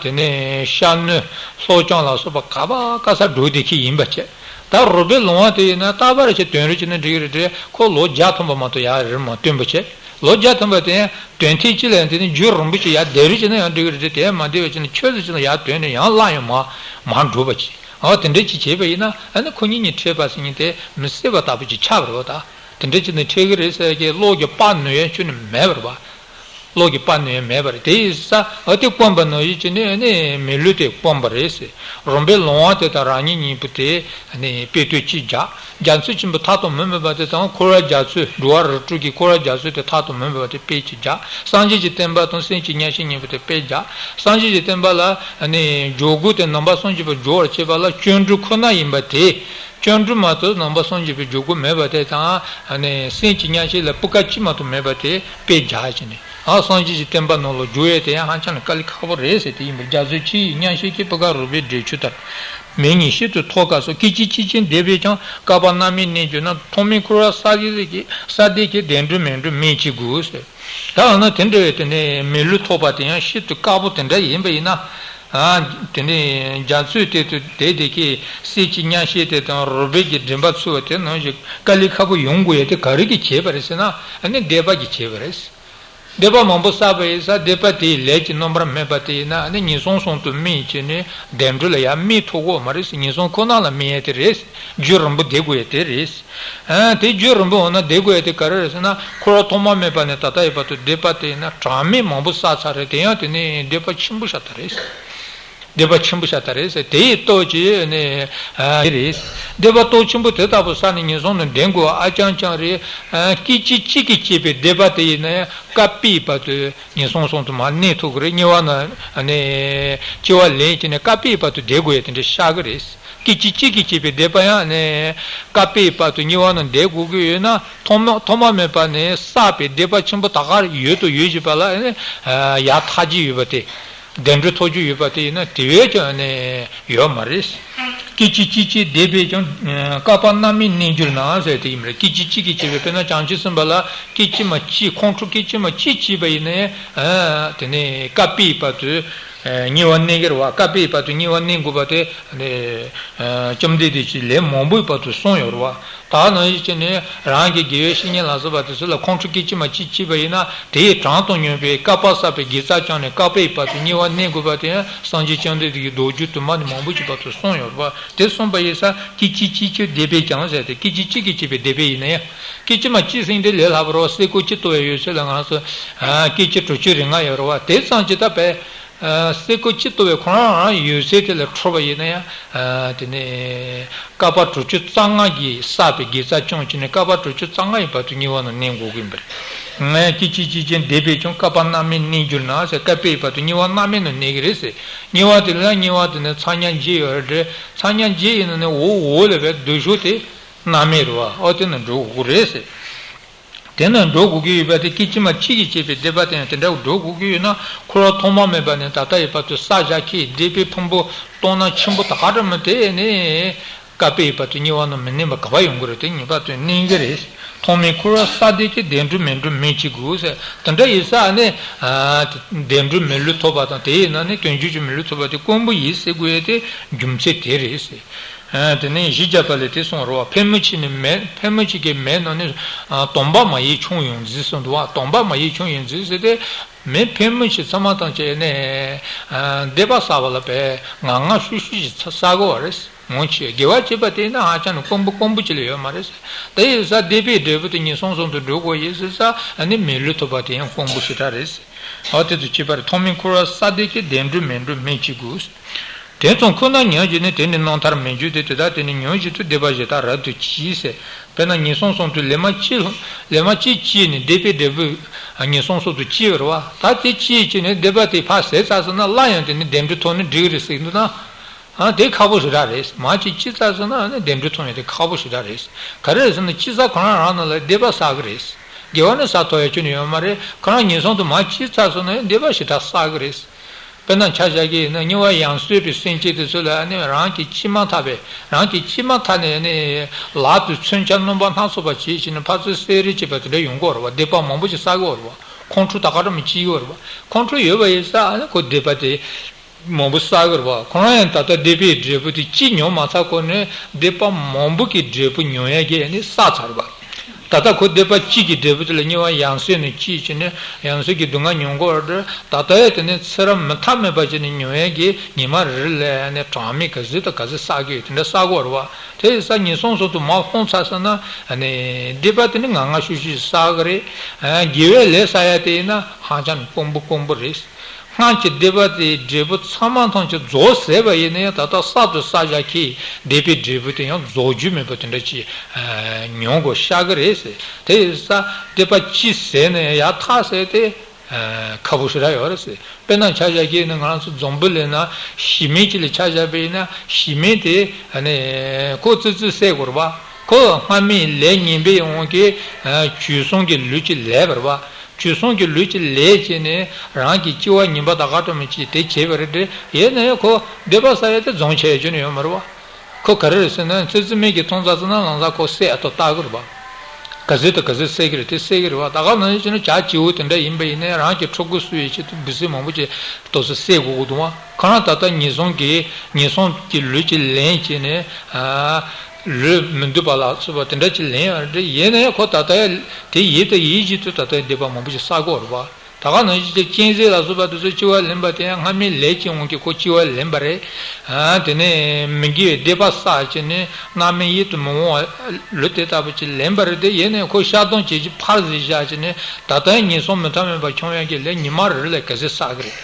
དེ་ནས་ཤར་ནུབ་ལྷོ་བྱང་ལ་སོགས་པ་ག་པ་ག་ས་འགྲོ་བསྡད་མཁན་ཡིན་པ་བྱས། ད་རོལ་པའི་ལུང་བ་དེ་ཡིན་ན་རྟག་པར་བྱས་དོན་རེ་བྱས་ན་འགྲིག་གི་རེད་དེ། ཁོ་ལོ་བརྒྱ་ཐམ་པ་མ་གཏོགས་ཡར་རེ་མ་དོན་པ་བྱས། ལོ་བརྒྱ་ཐམ་པ་དེ་ཡང་དོན་ཐེངས་གཅིག་ལ་ཡང་དེ་ནི་རྒྱུན་རིང་པོ་ཅིག་ཡར་བསྡད་རེས་བྱས་ན་ཡང་འགྲིག་གི་རེད་དེ། དེ་ཡང་མ་བསྡད་པ་བྱས་ན་ཆུད་ཟོས་བྱས་ན་ཡར་དོན་ནས་ཡང་སླར་ཡང་མར་མར་འགྲོ་བ་བྱས། འོ་དེ་འདྲ་ཅིག་བྱས་པ་ཡིན་ན། ཨ་ནི་ཁོ་གཉིས་གཉིས་འཕྲད་པ་ཟེར་མཁན་དེ་མི་གསལ་བ་ལྟ་བུ་ཅིག་ཆགས་པ་རེད་བ། ད་དེ་འདྲ་ཅིག་ནི་འཕྲད་ཀྱི་རེད་ཟེར་གྱི་བློ་གི་དཔག་ནུས་ཡང་ཁྱོན་ནས་མེད་པ་རེད་བ། བློ་གི་དཔག་ནུས་ཡང་མེད་པ་རེད། དེ་ཡིན་ས་ཨ་དེ་དཀོན་པ་ནང་བཞིན་བྱས་ནས་ནི་མི་ལུས་དེ་དཀོན་པ་རེད་ཟེར། རོལ་པའི་ལུང་བ་དེ་དང་རང་ཉིད་གཉིས་པོ་དེ་ནི་དཔེ་དོད་གཅིག་བཞག་རྒྱ་མཚོ་ཆེན་པོ་མཐའ་དང་མུ་མེད་པ་དེ་དང་འཁོར་བ་རྒྱ་མཚོའི་འགྲོ་བ་རིགས་དྲུག་གི་འཁོར་བ་རྒྱ་མཚོ་དེ་མཐའ་དང་མུ་མེད་པ་དེ་དཔེ་གཅིག་བཞག་སངས་རྒྱས་ཀྱི་བསྟན་པ་དང་གསེར་གྱི་མཉམ་གཞག་གཉིས་པོ་དེ་དཔེ་བཞག་སངས་རྒྱས་ཀྱི་བསྟན་པ་ལ་ནི་འཇུག་སྒོ་དེ་ནང་པ་སངས་རྒྱས་པ་སྦྱོར་བར་བྱེད་པ་ལ་སྐྱོན་འགྲོ་ཁོ་ན་ཡིན་པ་དེ། སྐྱོན་འགྲོ་མ་གཏོགས་ནང་པ་སངས་རྒྱས་པའི་འཇུག་སྒོ་མེད་པ་དེ་དང་། ནི་གསེར་གྱི་མཉམ་གཞག་ལ་སྤུ་ག་གཅིག་མ་གཏོགས་མེད་པ་དེ་དཔེ་བཞག་བྱས་ནས། ཨ་སངས་རྒྱས་ཀྱི་བསྟན་པ་ནང་ལ་འཇུག་ཡས་དེ་ཡང་ཧ་ཅང་ལ་དཀའ་ལས་ཁག་པོ་རེད་ཟེར་དེ་ཡིན་པར། རྒྱ་མཚོའི་ཆུ་ཡི་མཉམ་གཞག་གི། སྤུ་ག་རོལ་པའི་སྒྲས་ཆུད་ལྟར། མིག་གཉིས་ཤིན་ཏུ་མཐོ་དཀར་གསུངས། སྐད་ཅིག་གཅིག་གིས་འདས་པས་ཀྱང་། བསྐལ་པ་སྣང་མེད་གནས་གྱུར་ན། ཐོག་མའི་འཁོར་བ་ས་གཞི་གི་ས་སྟེང་གི། བདེ་འགྲོ་མི་འགྲོ་མིན་གྱིས་བསྒུགས་ཟེར། ད་འོ་ན་དེ་འདྲ་བའི་དེ་ནས་མི་ལུས་ཐོབ་པ་དེ་ཡང་ཤིན་ཏུ་དཀར་པོ་དེ་འདྲ་ཡིན་པ་ཡིན་ན། ཨ་དེ་ནས་རྒྱ་མཚོའི་སྟེང་དུ་བསྡད་བསྡད་ཀྱི་གསེར་གྱི་མཉམ་གཞག་དེ་དང་རོལ་པའི་གི་འདྲེན་པ་ཚུད་པ་དེ་ནང་བཞིན་དཀའ་ལས་ཁག་པོ་ཡོང་དགོས་ཡ་དེ་ག་རེ་གིས་བྱས་པ་རེད་ཟེར་ན། ཨ་ནི་སྡིག་པ་གིས་བྱས་པ་རེད། སྡིག་པ་མང་པོ་བསགས་པ་ཡིན་ཙང་སྡིག་པ་དེའི་ལས་ཀྱི་རྣམ་པར་སྨིན་པ་དེ་ཡིན་ན། ཨ་ནི་ངན་སོང་གསུམ་དུ་སྨིན་བྱས་ནས་བདེ་འགྲོ་ལ་ཡང་སྨིན་ཐུབ་ཀྱི་ཡོད་མ་རེད། ངན་སོང་ཁོ་ན་ལ་སྨིན་ཡ་དེ་རེད། རྒྱུན་རིང་པོ་བསྡད་དགོས་ཡ་དེ་རེད། ཨ་དེ་རྒྱུན་རིང་པོ་འོང་ན་བསྡད་དགོས་ཡ་དེ་ག་རེ་རེད་ཟེར་ན། འཁོར་བ་ཐོག་མ་མེད་པ་ནས་ད་ལྟ་ཡོད་བར་དུ་སྡིག་པ་དེ་ཡིན་ན་གྲངས་མེད་མང་པོ་བསགས་ཚར་རེད། དེ་ཡང་དེ་ནི་སྡིག་པ་ཆེན་པོ་ཤ་སྟག་རེད། སྡིག་པ་ཆེན་པོ་ཤ་སྟག་རེད་ཟེར། དེ་ཡི་སྟོབས་ཀྱིས་ནི་ཨ་དེ་རེད། སྡིག་པ་སྟོབས་ཆེན་པོ་དེ་ལྟ་བུ་བསགས་ནས་ངན་སོང་ནས་འདྲེན་དགོས་པ་ཨ་ཅང་ཅང་རེད། ཨ་སྐད་ཅིག་གཅིག་གིས་བྱས་པའི་སྡིག་པ་དེ་ཡིན་ན་ཡང་བསྐལ་པའི་བར་དུ་ངན་སོང་གསུམ་དུ་མར་གནས་ཐུབ་ཀྱི་རེད། དམྱལ་བ་ནང་ནི་སྐྱེ་བ་ལེན་བྱས་ནས་བསྐལ་པའི་བར་དུ་བསྡད་དགོས་ཡ་དེ་འདྲ་ཤར་གྱི་རེད། སྐད་ཅིག་གཅིག་གིས་བྱས་པའི་སྡིག་པ་ཡང་ནི་བསྐལ་པའི་བར་དུ་དམྱལ་བ་ནང་བསྡད་དགོས་ཀྱི་ཡོད་ན། ཐོག་མ་ཐོག་མ་མེད་པ་ནས་བསགས་པའི་སྡིག་པ་ཆེན་པོ་ད་ག་ཡོད་དུ་ཡོད་བཞིན་པ་ལ་ནི་ཡར་ཐར་གྱི་ཡོད་པ་དེ། བདེ་འགྲོ་ཐོབ་རྒྱུ་ཡོད་པ་དེ་ཡིན་ན་དེ་བས་ཀྱང་ནི་ཡོད་མ་རེད། སྐད་ཅིག་གཅིག་གིས་འདས་པས་ཀྱང་། བསྐལ་པ་སྣང་མེད་གནས་གྱུར་ན་ཟེར་དེ་ཡིན་པ་རེད། སྐད་ཅིག་གཅིག་གིས་བྱས་པའི་དཔེར་ན་བྱང་ཆུབ་སེམས་དཔའ་ལ་སྐད་ཅིག་མ་གཅིག་ཁོང་ཁྲོ་སྐད་ཅིག་མ་གཅིག་བྱས་པ་ཡིན་ན་ཡང་། དེ་ནས་བསྐལ་པའི་བར་དུ་དམྱལ་བར་གནས་ཀྱི་རེད་བ། བསྐལ་པའི་བར་དུ་དམྱལ་བར་གནས་དགོས་པ་དེ་བཅོམ་ལྡན་འདས་ཀྱིས་ལན་མང་པོའི་བར་དུ་གསུངས་ཡོད་རེད་བ། ད་ནང་བཞིན་བྱས་ནས་རང་གི་དགེ་བའི་བཤེས་གཉེན་ལ་སོགས་པ་དེ་ཚོ་ལ་ཁོང་ཁྲོ་སྐད་ཅིག་མ་གཅིག་བྱས་པ་ཡིན་ན། དེའི་གྲངས་དང་མཉམ་པའི་བསྐལ་པ་བསགས་པའི་དགེ་རྩ་བསྐྱངས་ནས་བསྐལ་པའི་བར་དུ་དམྱལ་བར་གནས་དགོས་པ་དེ་ཡང་སངས་རྒྱས་བཅོམ་ལྡན་འདས་ཀྱིས་མདོ་རྒྱུད་དུ་མ་ནས་མང་པོ་ཅིག་བར་དུ་གསུངས་ཡོད་རེད་བ། དེ་གསུངས་པ་ཡིན་ཙང་སྐད་ཅིག་གཅིག་གིས་འདས་པས་ཀྱང་ཟེར་ཏེ། སྐད་ཅིག་གཅིག་གིས་བྱས་པའི་སྡིག་པ་ཡིན་ན་ཡང་། སྐད་ཅིག་མ་གཅིག་ཟེར་དེ་ལས་སླ་པོ་རེད་བ། སེ་ཀོ་གཅིག་ལྟོ་བའི་ཡོད་ཚད་ལ་ང་ཚོ་སྐད་ཅིག་དྲུག་ཅུ་རེ་ལྔ་ཡོད་རེད་བ། དེ་ཙམ་གྱིས་ད་བས། སེ་ཀོ་གཅིག་ལྟོ་བའི་ཁོ་རང་རང་ཡོད་ཚད་དེ་ལ་འཕྲོད་པ་ཡིན་ན་ཡང་། དེ་ནས་བསྐལ་པ་དྲུག་ཅུ་རྩ་ལྔ་གི་བསགས་པའི་དགེ་རྩ་བསྐྱངས་བྱས་ནས་བསྐལ་པ་དྲུག་ཅུ་རྩ་ལྔ་ཡི་བར་དུ་དམྱལ་བ་ནང་གནས་དགོས་ཀྱི་ཡིན་པ་རེད། སྐད་ཅིག་གཅིག་ཀྱིས་འདས་པས་ཀྱང་། བསྐལ་པ་སྣང་མེད་གནས་གྱུར་ན་ཟེར། བསྐལ་པའི་བར་དུ་དམྱལ་བ་སྣང་མེད་ནང་གནས་ཀྱི་རེད་ཟེར། དམྱལ་བ་དེ་ལ་དམྱལ་བ་དེ་ནི་ཚ་དམྱལ་བརྒྱད་ཡོད་རེད། ཚ་དམྱལ་བརྒྱད་ཡིན་ན་ནི་འོག་འོག་ལ་བས་སྡུག་ཤོས་དེ་སྣང་མེད་རེད་བ། ཨོ་དེ་ན་འགྲོ་དགོས་ཀྱི་རེད་ཟེར། དེ་ན་འགྲོ་དགོས་ཀྱི་ཡོད་པ་དེ། སྐད་ཅིག་མ་གཅིག་གིས་བྱས་པའི་སྡིག་པ་དེ་ཡང་དེ་འདྲ་འགྲོ་དགོས་ཀྱི་ཡོད་ན། འཁོར་བ་ཐོག་མ་མེད་པ་ནས་ད་ལྟ་ཡི་བར་དུ་བསགས་བཞག་མཁན་སྡིག་པའི་ཕུང་པོ་སྟོང་ན་ཆེན་པོ་ད་ག་འདྲ་མོ་དེ་ནི་བསྐལ་པའི་བར་དུ་དམྱལ་བ་ནང་མི་གནས་པ་ག་པར་ཡོང་གི་རེད། དེ་ངེས་པར་དུ་གནས་ཀྱི་རེད། ཐོག་མའི་འཁོར་བ་ས་སྟེང་གི། བདེ་འགྲོ་མི་འགྲོ་མིན་གྱིས་བསྒུགས་ཟེར། དེ་འདྲ་ཡིན་ཙང་ནི་བདེ་འགྲོ་མི་ལུས་ཐོབ་པ་དང་། དེ་ཡིན་ན་ནི་དོན་བྱེད་ཀྱི་མི་ལུས་ཐོབ་པ་དེ་དཀོན་པོ་ཡིན་ཟེར་དགོས་ཡ་དེ་རྒྱུ་མཚན་དེ་རེད་ཟེར། དེ་ནས་བཞི་བརྒྱ་པ་ལས་དེ་གསུངས་རེད་བ། ཕལ་མོ་ཆེ་ནི་མེ་ཕལ་མོ་ཆེ་གི་མེ་ནང་ནས་ཨ་སྟོང་པ་མ་ཡིན་ཆུང་ཡོང་རྫིས་གསུངས་འདུག་བ། སྟོང་པ་མ་ཡིན་ཆུང་ཡོང་རྫིས་ཟེར་ཏེ། མེ་ཕལ་མོ་ཆེ་ཚང་མ་ཐམས་ཅད་ནས་ཨ་སྡིག་པ་བསགས་པ་ལ་བས་ང་ང་ཤུ་ཤུ་ཞིག་བསགས་དགོས་བ་རེད། ངོ་ཆེ་དགེ་བ་བྱེད་པ་དེ་ནི་ཧ་ཅང་ནས་དཀོན་པོ་དཀོན་པོ་ཅིག་ལས་ཡོད་མ་རེད། དེ་ཡིན་ཙང་སྡིག་པའི་འབྲས་བུ་དེ་ངན་སོང་གསུམ་དུ་འགྲོ་དགོས་ཡིན་ཟེར་ཙང་ཨ་ནི་མི་ལུས་ཐོབ་པ་དེ་ཡང་དཀོན་པོ་ཞེ་དྲག་རེད། འོ་དེ་ཚོ་བྱེད་པར་ཐོག་མའི་འཁོར་བ་བསགས་དེ་ཀའི་བདེ་འགྲོ་མི་འགྲོ་སྨོས་ཅི་དགོས། དེ་ཙམ་ཁོ་ན་ཉོན་གྱི་ནི་དེ་ནི་རྣམ་ཐར་མི་འགྱུར་ཏེ། དེ་དག་དེ་ནི་ཉོན་བཞིན་དུ་སྡིག་པ་ཞེ་དྲག་རབ་ཏུ་གྱིས་ཟེར། དཔེར་ན་ངན་སོང་གསུམ་དུ་ལས་མ་གཅིག་ལས་མ་གཅིག་སྐྱེས་ནས་སྡིག་པའི་འབྲས་བུ་ངན་སོང་གསུམ་དུ་སྐྱེས་པ་རེད་བ། ད་དེ་སྐྱེས་ཀྱི་ནི་སྡིག་པ་དེ་ཕར་ཟད་ཚར་སོང་ན་སླར་ཡང་དེ་ནི་བདེ་འགྲོ་ཐོབ་ནས་འགྲིག་གི་རེད་ཟེར་གྱི་འདུག་ན། ཨ་དེ་ཁག་པོ་ཞེ་དྲག་རེད། མ་གཅིག་སྐྱེས་ཚར་སོང་ན་ཨ་ནི་བདེ་འགྲོ་ཐོབ་ཡ་དེ་ཁག་པོ་ཞེ་དྲག་རེད། ག་རེ་རེད་ཟེར་ན་སྐྱེས་ས་ཁོ་རང་རང་ནང་ལ་སྡིག་པ་བསགས་གི་རེད། དགེ་བ་ནི་བསགས་ཐུབ་ཡ་ཁྱོན་ནས་ཡོད་མ་རེད། ཁོ་རང་ངན་སོང་དུ་མ་སྐྱེས་ཚར་སོང་ན་ཡང་སྡིག་པ་ཞེ་དྲག་བསགས་གི་རེད། དཔེར་ན་ཆ་བཞག་གི་ཡིན་ན་དམྱལ་བ་ཡང་གསོས་པའི་སེམས་ཅན་དེ་ཚོ་ལ་ནི་རང་གིས་སྐྱེས་མ་ཐག་པའི་རང་གིས་སྐྱེས་མ་ཐག་ནས་ནི་ལག་ཏུ་མཚོན་ཆ་རྣམ་པ་སྣ་ཚོགས་པ་བྱས་བྱས་ནས་ཕར་ཚུར་བསད་རེས་བྱེད་པ་དེ་འདྲ་ཡོང་གི་ཡོད་རེད་བ། སྡིག་པ་མང་པོ་ཞིག་བསགས་ཀྱི་ཡོད་རེད་བ། ཁོང་ཁྲོ་ད་ག་འདྲ་མི་སྐྱེ་གི་ཡོད་རེད་བ། ཁོང་ཁྲོ་ཡོད་པ་ཡིན་ཙང་ཨ་ནི་ཁོ་སྡིག་པ་དེ་མང་པོ་བསགས་ཀྱི་རེད་བ། ཁོ་རང་ཡང་ད་ལྟ་སྡིག་པའི་འབྲས་བུ་དེ་གཅིག་མྱོང་མ་ཚར་གོང་ནས་སྡིག་པ་མང་པོ་གི་འབྲས་བུ་མྱོང་ཡ་གི་ནི་བསགས་ཚར་བ། ད་ལྟ་ཁོ་སྡིག་པ་གཅིག་གི་འབྲས་བུ་དེ་ལ་དམྱལ་བ་ཡང་གསོས་ནས་སྐྱེས་བྱས་ནས་ཡང་གསོས་ཀྱི་སྡུག་བསྔལ་མྱོང་གི་ཡོད་རེད། ད་ལྟ་ཡང་དེ་ནས་ཚེ་རབས་མུ་མཐའ་མེད་པ་ཅིག་ནས་མྱོང་ཡ་གི་ཉི་མ་རེ་རེ་ལ་ནི་གྲངས་མེད་ག་ཚོད་དང་ག་ཚོད་བསགས་ཀྱི་ཡོད་དེ་འདྲ་བསགས་ཀྱི་ཡོད་རེད་བ། དེ་ཡིན་ཙང་ངན་སོང་གསུམ་དུ་མར་ལྷུང་ཚར་སོང་ན་ནི་སྡིག་པ་དེ་ནི་ངང་ངམ་ཤུགས་ཤུགས་བསགས་ཀྱི་རེད། དགེ་བའི་ལས་བསགས་ཡ་དེ་ཡིན་ན་ཧ་ཅང་ནས་དཀོན་པོ་དཀོན་པོ་རེད། སྔར་གྱི་སྡིག་པ་དེའི་འབྲས་བུ་ཚང་མ་ཐམས་ཅད་རྫོགས་ཟད་པ་ཡིན་ན་ཡང་ད་ལྟ་གསར་དུ་བསགས་བཞག་མཁན་སྡིག་པའི་འབྲས་བུ་དེ་ཡང་རྫོགས་རྒྱུ་མེད་པ་དེ་འདྲ་ཅིག་མྱོང་དགོས་ཤག་གི་རེད་ཟེར། དེ་ཡིན་ཙང་སྡིག་པ་ཅི་ཟད་ན་ཡང་ཡར་ཐག་ཟད་དེ་ཁག་པོ་ཞེ་དྲག་ཡོད་རེད་ཟེར། དཔེར་ན་ཆ་བཞག་གི་ཡིན་ན་ང་རང་ཚོ་འཛམ་བུ་གླིང་ན་ཞི་མི་ཅིག་ལ་ཆ་བཞག་པ་ཡིན་ན་ཞི་མི་དེ་ཁོ་ཙི་ཙི་བསད་དགོས་རེད་བ། ཁོ་སྔ་མའི་ལས་ངན་པའི་དབང་གིས་བྱོལ་སོང་གི་ལུས་ཅིག་ལེན་པ་རེད་བ། བྱོལ་སོང་གི་ལུས་ཀྱི་ལས་བྱས་ནས་རང་གི་སྐྱེ་བ་ངན་པ་ད་ག་འདྲ་མི་བྱེད་དེ་བྱས་པ་རེད་དེ། ཡིན་ན་ཡང་ཁོ་སྡིག་པ་བསགས་ཡ་དེ་སྦྱོང་བྱས་ཡོད་ཀྱི་ནི་ཡོད་མ་རེད་བ། ཁོ་ག་རེ་རེད་ཟེར་ན་ཙི་ཙི་མིག་གིས་མཐོང་ཙ་ཙི་ན་ལང་ཙ་ཁོ་བསད་ཨ་ཐོ་ལྟ་གི་རེད་བ། ག་ཚོད་དང་ག་ཚོད་བསད་ཀྱི་རེད་དེ་བསད་ཀྱི་རེད་བ། ད་ག་ནང་བཞིན་བྱས་ན་བྱ་བྱིའུ་དེ་འདྲ་ཡིན་པ་ཡིན་ན་རང་གི་ཕྲུ་གུ་གསོ་ཡའི་ཆེད་དུ་འབུ་སྲིན་མང་པོ་ཅིག་ཏོག་ཙམ་བསད་དགོས་ཀྱི་འདུག་བ། ཁོ་རང་ད་ལྟ་ངན་སོང་གི་ངན་སོང་གི་ལུས་ཀྱི་ལེན་བྱས་ནས་ཨ། ལུས་མི་འདུག་པ་ལ་སོགས་པ་དེ་འདྲ་ཅིག་ལེན་ཡོད་རེད། ཡིན་ན་ཡང་ཁོ་ད་ལྟ་དེ་ཡིད་དང་ཡིད་བཞིན་དུ་ད་ལྟ་སྡིག་པ་མང་པོ་ཞིག་བསགས་ཀྱི་ཡོད་རེད་པ། ད་ག་ནང་བཞིན་གྱི་གཅན་གཟན་ལ་སོགས་པ་དེ་ཚོ་སྐྱེ་བ་ལེན་པ་དེ་ཡང་སྔ་མའི་ལས་ཀྱི་དབང་གིས་ཁོ་སྐྱེ་བ་ལེན་པ་རེད། ཨ་དེ་ནས་མི་དགེ་བའི་སྡིག་པ་བསགས་བྱས་ནས་རྣམ་སྨིན་ཡིད་དུ་མི་འོང་བ་ལུས་དེ་ལྟ་བུ་ཅིག་ལེན་པ་རེད་དེ། ཡིན་ན་ཡང་ཁོ་བཤགས་སྡོམ་བྱེད་ཀྱི་ཕར་ཟིག་བཞག་བྱས་ནས་ད་ལྟ་ཡང་ངན་སོང་མུ་མཐའ་མེད་པ་མྱོང་ཡག་གི་ལས་ཉི་མ་རེ་རེ་ལ་ག་ཚོད་བསགས་ཀྱི་རེད།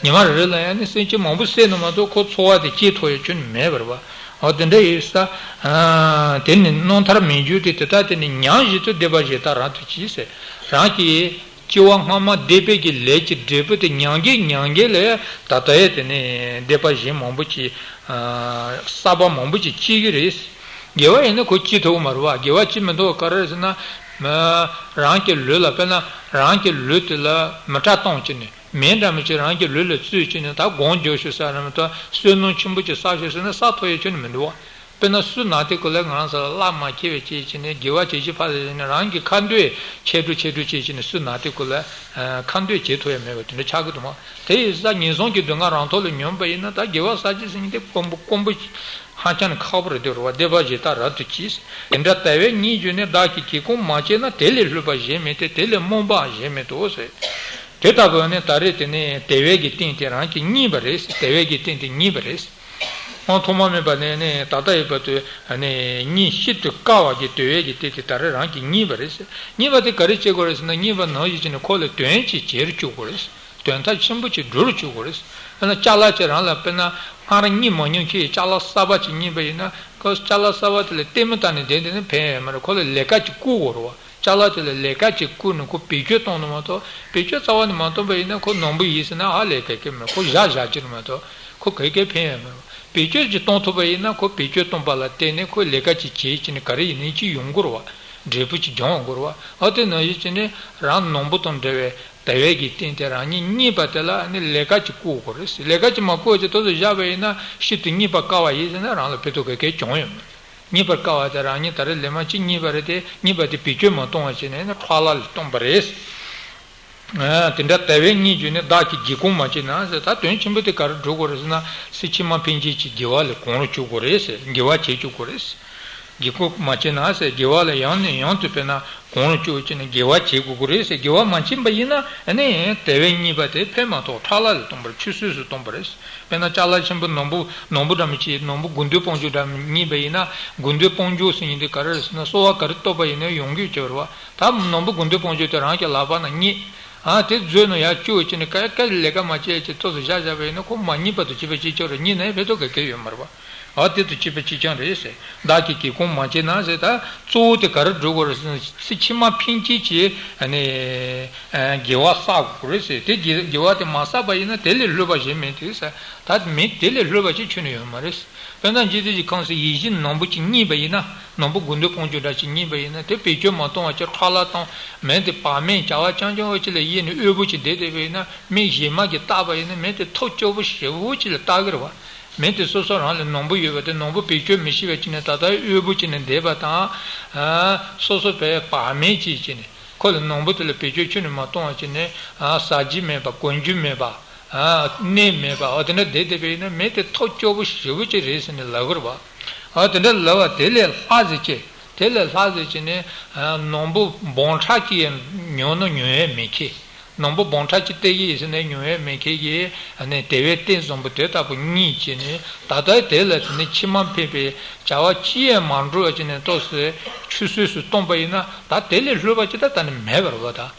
ཉི་མ་རེ་རེ་ལ་ཡང་ནི་སེམས་ཅན་མང་པོ་བསད་ནི་མ་གཏོགས་ཁོ་འཚོ་བ་དེ་སྐྱེལ་ཐུབ་ཡ་ཁྱོན་ནས་མེད་པ་རེད་བ། འོ་དེ་འདྲ་ཡིན་ཙང་། དེ་ནི་རྣམ་ཐར་མི་འགྱུར་ཏེ། དེ་ལྟར་དེ་ནི་མྱང་བཞིན་དུ་སྡིག་པ་ཞེ་དྲག་རབ་ཏུ་གྱིས་ཟེར། རང་གི་སྐྱེ་བ་སྔ་མ་སྡིག་པའི་གི་ལས་ཀྱི་འབྲས་བུ་དེ་མྱང་གིན་མྱང་གིན་ལ་ད་ལྟ་ཡང་དེ་ནི་སྡིག་པ་གཞན་མང་པོ་ཅིག་གསར་པ་མང་པོ་ཅིག་སྐྱེ་གི་རེད། དགེ་བ་ཡིན་ན་ཁོ་སྐྱེ་ཐུབ་མ་རེད་བ། དགེ་བ་སྐྱེ་མི་ཐུབ་པ་ག་རེ་རེད་ཟེར་ན། རང་གི་ལུས་ལ་དཔེར་ན་རང་གི་ལུས་དེ་ལ་མེ་སྲེག་བཏང་བྱས་ནས། མེ་འདྲ་མི་ཅིག་རང་གི་ལུས་ལ་བཙུགས་བྱས་ནས་ད་སྒོམ་རྒྱག་ཤོག་ཟེར་ན་མི་ཐུབ། བསོད་ནམས་ཆེན་པོ་ཅིག་བསགས་ཤོག་ཟེར་ན་བསགས་ཐུབ་ཡ་ཁྱོན་ནས་མི་འདུག་བ། དཔེར་ན་སུ་ན་དེ་ཀུན་ལ་ང་རང་ཚོ་ལ་བླ་མ་མཁས་པའི་བྱས་བྱས་ནས་དགེ་བ་བྱེད་ཀྱི་ཕར་ཟེར་ནས་རང་གི་ཁ་འདོན་ཆེ་འགྲོ་ཆེ་འགྲོ་བྱས་བྱས་ནས་སུ་ན་དེ་ཀུན་ལ་ཁ་འདོན་བྱེད་ཐུབ་ཡ་མེད་པ་དེ་འདྲ་ཆགས་ཀྱི་འདུག་མ། དེ་ཡིན་ཙང་ངན་སོང་གི་སྡུག་བསྔལ་རང་ཐོག་ལ་མྱོང་པ་ཡིན་ན་ད་དགེ་བ་བསགས་ཀྱི་ཟེར་མཁན་དེ་དཀོན་པོ་དཀོན་པོ་ཧ་ཅང་ནས་ཁག་པོ་རེད་དེ་རེད་བ། སྡིག་པ་ཞེ་དྲག་རབ་ཏུ་གྱིས། དེ་འདྲ་དལ་བས་གཉིས་གྱུར་ནས། བདག་གིས་གྱིས་ཁུངས་མ་བྱས་ན། དེ་ལས་ལྷོད་པ་གཞན་མེད་དེ། དེ་ལས་རྨོངས་པའང་གཞན་མེད་དོ་ཟེར། དེ་ལྟ་བུ་ནི་ད་རེས་དེ་ནི་དལ་བའི་གི་རྟེན་དེ་རང་གིས་རྙེད་པ་རེད། དལ་བའི་གི་རྟེན་དེ་རྙེད་པ་རེད། ཨང་ཐོག་མ་མེད་པ་ནས་ནི་ད་ལྟ་ཡོད་པ་དུ་ནི་རྙེད་ཤིན་ཏུ་དཀའ་བ་གི་དལ་བའི་གི་རྟེན་དེ་ད་རེས་རང་གིས་རྙེད་པ་རེད། རྙེད་པ་དེ་ག་རེ་བྱེད་དགོས་རེད་ཟེར་ན། རྙེད་པ་ནང་བཞིན་བྱས་ནས་ཁོ་ལ་དོན་ཅིག་བྱེད་རུ་བཅུག་དགོས་རེད། དོན་དག་ཆེན་པོ་ཅིག་འགྲོ་རུ་བཅུག་དགོས་རེད། དཔེར་ན་ཅ་ལག་ཅིག་རང་ལ་དཔེར་ན་སྔར་རྙེད་མ་མྱོང་མཁན་གྱི་ཅ་ལག་གསར་པ་ཅིག་རྙེད་པ་ཡིན་ན། ཁོ་ཅ་ལག་གསར་པ་དེ་ལ་ལྟད་མོ་བལྟས་ནས་བསྡད་བསྡད་ན་ཕན་ཡོད་མ་རེད། ཁོ་ལ་ལས་ཀ་ཅིག་བསྐུར་དགོས་རེད་བ། ཅ་ལག་དེ་ལ་ལས་ཀ་ཅིག་བསྐུར་ནས་ཁོ་བེད་སྤྱོད་གཏོང་ནི་མ་གཏོགས། བེད་སྤྱོད་རྩ་བ་ནས་མ་གཏོང་པ་ཡིན་ན་ཁོ་ནོར་བུ་ཡིན་ཟེར་ན་ཧ་ལས་ག་གེ་མེད། ཁོ་བཞག་བཞག་རྒྱུ་རེད་མ་གཏོགས་ཁོ་ག་གེ་ཕན་ཡོད་མ་རེད། བེད་སྤྱོད་ཅིག་གཏོང་ཐུབ་པ་ཡིན་ན་ཁོ་བེད་སྤྱོད་གཏོང་པ་ལ་བརྟེན་ནས་ཁོས་ལས་ཀ་ཅིག་བྱེད་ཀྱི་ནི་ག་རེ་ཡིན་ནའི་ཅིག་ཡོང་གི་རེད་བ། འབྲས་བུ་ཅིག་འབྱུང་ཡོང་གི་རེད་བ། ཨ་དེ་ནང་བཞིན་བྱས་ནས་རང་སྣང་བ་དང་འདྲ་བའི་དལ་བའི་གི་རྟེན་དེ་རང་ཉིད་རྙེད་པ་དེ་ལ་ནི་ལས་ཀ་ཅིག་བསྐུར་དགོས་རེད། ལས་ཀ་ཅིག་མ་བསྐུར་བ་ཅིག་ཏོག་ཙམ་བཞག་པ་ཡིན་ན་ཤིན་ཏུ་རྙེད་པར་དཀའ་བ་ཡིན་ཟེར་ན་རང་ལ་ཕན་ཐོགས་ག་གེ་བྱུང་ཡོད་མ་རེད། རྙེད་པར་དཀའ་བ་དེ་རང་ཉིད་ད་རེས་ལས་མ་གཅིག་རྙེད་པ་རེད་དེ། རྙེད་པ་དེ་བེད་སྤྱོད་མ་གཏོང་བ་བྱས་ནས་ནི་ཁྲག་ལ་ལ་གཏོང་པ་རེད། ཨ། དེ་འདྲ་དལ་བས་གཉིད་བྱས་ནས། བདག་གིས་དགེ་སྐོང་མ་བྱས་ན་ཟེར། ད་དོན་ཆེན་པོ་དེ་ག་རེ་སྒྲུབ་དགོས་རེད་ཟེར་ན། ཚེ་ཕྱི་མ་ཕན་ཆད་ཀྱི་དགེ་བ་ལ་གོང་རུ་བཅུག་དགོས་རེད་ཟེར། དགེ་བ་བྱེད་བཅུག་དགོས་རེད་ཟེར། དགེ་སྐོང་མ་བྱས་ན་ཟེར། དགེ་བ་ལ་ཡང་ནས་ཡང་དུ་དཔེར་ན་གོང་རུ་བཅུག་བྱས་ནས་དགེ་བ་བྱེད་དགོས་ཀྱི་རེད་ཟེར། དགེ་བ་མ་བྱས་པ་ཡིན་ན་ཨ་ནི་དལ་བས་གཉིད་པ་དེ་ཕན་མ་ཐོགས་ཕྲ་ལ་ལ་གཏོང་བར། ཆུད་ཟོས་སུ་གཏོང་བ་རེད། དཔེར་ན་ཅ་ལག་ཆེན་པོ་ནོར་བུ། ནོར་བུ་འདྲ་མི་ཅིག་ནོར་བུ་དགུ་འདོད་དཔུང་འཇོམས་འདྲ་མི་རྙེད་པ་ཡིན་ན། དགུ་འདོད་དཔུང་འཇོམས་ཟེར་མཁན་དེ་ག་རེ་རེད་ཟེར་ན། གསོལ་བ་ག་རེ་བཏབ་པ་ཡིན་ན་ཡོང་གི་ཡོད་ཀྱི་རེད་བ། ད་ནོར་བུ་དགུ་འདོད་དཔུང་འཇོམས་དེ་རང་གི་ལག་པ་ན་རྙེད། ཨ། དེ་མཛོད་ནང་ཡར་བཅུག་བྱས་ནས་ཀ་ཀ་ལས་ཀ་མ་བྱས་ཀྱི་ཐོག་ཏུ་བཞག་བཞག་པ་ཡིན་ན། ཁོ་མ་རྙེད་བར་དུ་བྱས་པ་གཅིག་རྐྱང་རེད། རྙེད་ན་ཕན་ཐོགས་ག་གེ་ཡོད་མ་རེད་བ། ཨ། དེ་དང་བཅས་པ་གཅིག་རྐྱང་རེད་ཟེར། བདག་གིས་དགེ་སྐོང་མ་བྱས་ན་ཟེར། ད་གཙོ་བོ་དེ་ག་རེ་སྒྲུབ་དགོས་རེད་ཟེར་ན། ཚེ་ཕྱི་མ་ཕན་ཆད་ཀྱི་ཨ་ནི་དགེ་བ་བསགས་དགོས་རེད་ཟེར། དེ་དགེ་དགེ་བ་དེ་མ་བསགས་པ་ཡིན་ན་དེ་ལས་ལྷོད་པ་གཞན་མེད་དེ་ཟེར། ད་མེད། དེ་ལས་ལྷོད་པ་ཅིག་ཁྱོན་ནས་ཡོད་མ་རེད། དཔེར་ན་འཇིག་རྟེན་གྱི་ཁམས་སུ་ཡིད་བཞིན་ནོར་བུ་ཅིག་རྙེད་པ་ཡིན་ན། ནོར་བུ་དགུ་འདོད་དཔུང་འཇོམས་འདྲ་ཅིག་རྙེད་པ་ཡིན་ན། དེ་བེད་སྤྱོད་མ་གཏོང་བ་ཅིག་ཕྲ་ལ་གཏོང་། མེད་དེ་བག་མེད་བྱ་བ་རྐྱང་རྐྱང་བོ་ཅིག་ལ་གཡེང་ནས་དབུལ་པོ་ཅིག་བསྡད་བསྡད་པ་ཡིན་ན། མི་གཞན་མ་གིས་བལྟས་པ་ཡིན་ན། མི་དེ་ཐབས་སྐྱོ་པོ་ཞེ་པོ་ཅིག་ལ་བལྟ་གི་རེད་བ། མི་དེ་སོ་སོ་རང་ལ་ནོར་བུ་ཡོད་པ་དེ། ནོར་བུ་བེད་སྤྱོད་མི་ཤེས་པ་ཅིག་ནས་ད་ལྟ་དབུལ་པོ་ཅིག་ནས་བསྡད་པ་དང་། ཨ། སོ་སོ་བས་བག་མེད་ཅིག་བྱས་ནས། ཁོ་ལ་ནོར་བུ་དེ་ལ་བེད་སྤྱོད་ཁྱོན་ནས་མ་གཏོང་བ་བྱས་ནས། ཨ། ཟ་རྒྱུ་མེད་པ། གོན་རྒྱུ་མེད་པ། ཨ། གནས་མེད་པ། འོ་དེ་འདྲ་བསྡད་བསྡད་པ་ཡིན་ན། མི་དེ་ཐབས་སྐྱོ་པོ་ཞེ་པོ་ཅིག་རེད་ཟེར་ནས་ལབ་ཀྱི་རེད་བ། ཨ། དེ་འདྲ་ལབ་པ་དེ་ལས་ལྷག་ཟེར་གྱི། དེ་ལས་ལྷག་ཟེར་གྱི་ནི། ཨ། ནོར་བུ་འབུམ་ཕྲག་གཅིག་ཡང་ཉོས་ན་ཉོ་ཡས་མེད་མཁན། ནོར་བུ་འབུམ་ཕྲག་གཅིག་སྟེར་གྱི་ཡིན་ཟེར་ནས་ཉོ་ཡས་མེད་མཁན་གྱི། ཨ་ནི་དལ་བའི་རྟེན་བཟང་པོ་དེ་ལྟ་བུ་རྙེད་བྱས་ནས། ད་ལྟ་དེ་ལ་དེ་ནི་ཕྱི་མ་ཕན་པའི་བྱ་བ་ཅི་ཡང་མ་འགྲུབ་པ་བྱས་ནས། ཏོག་ཙམ་ཆུད་ཟོས་སུ་གཏོང་པ་ཡིན་ན། ད་དེ་ལས་ལྷོད་པ་ཅིག་ད་ད་ནི་མེད་པ་རེད་བ། ད།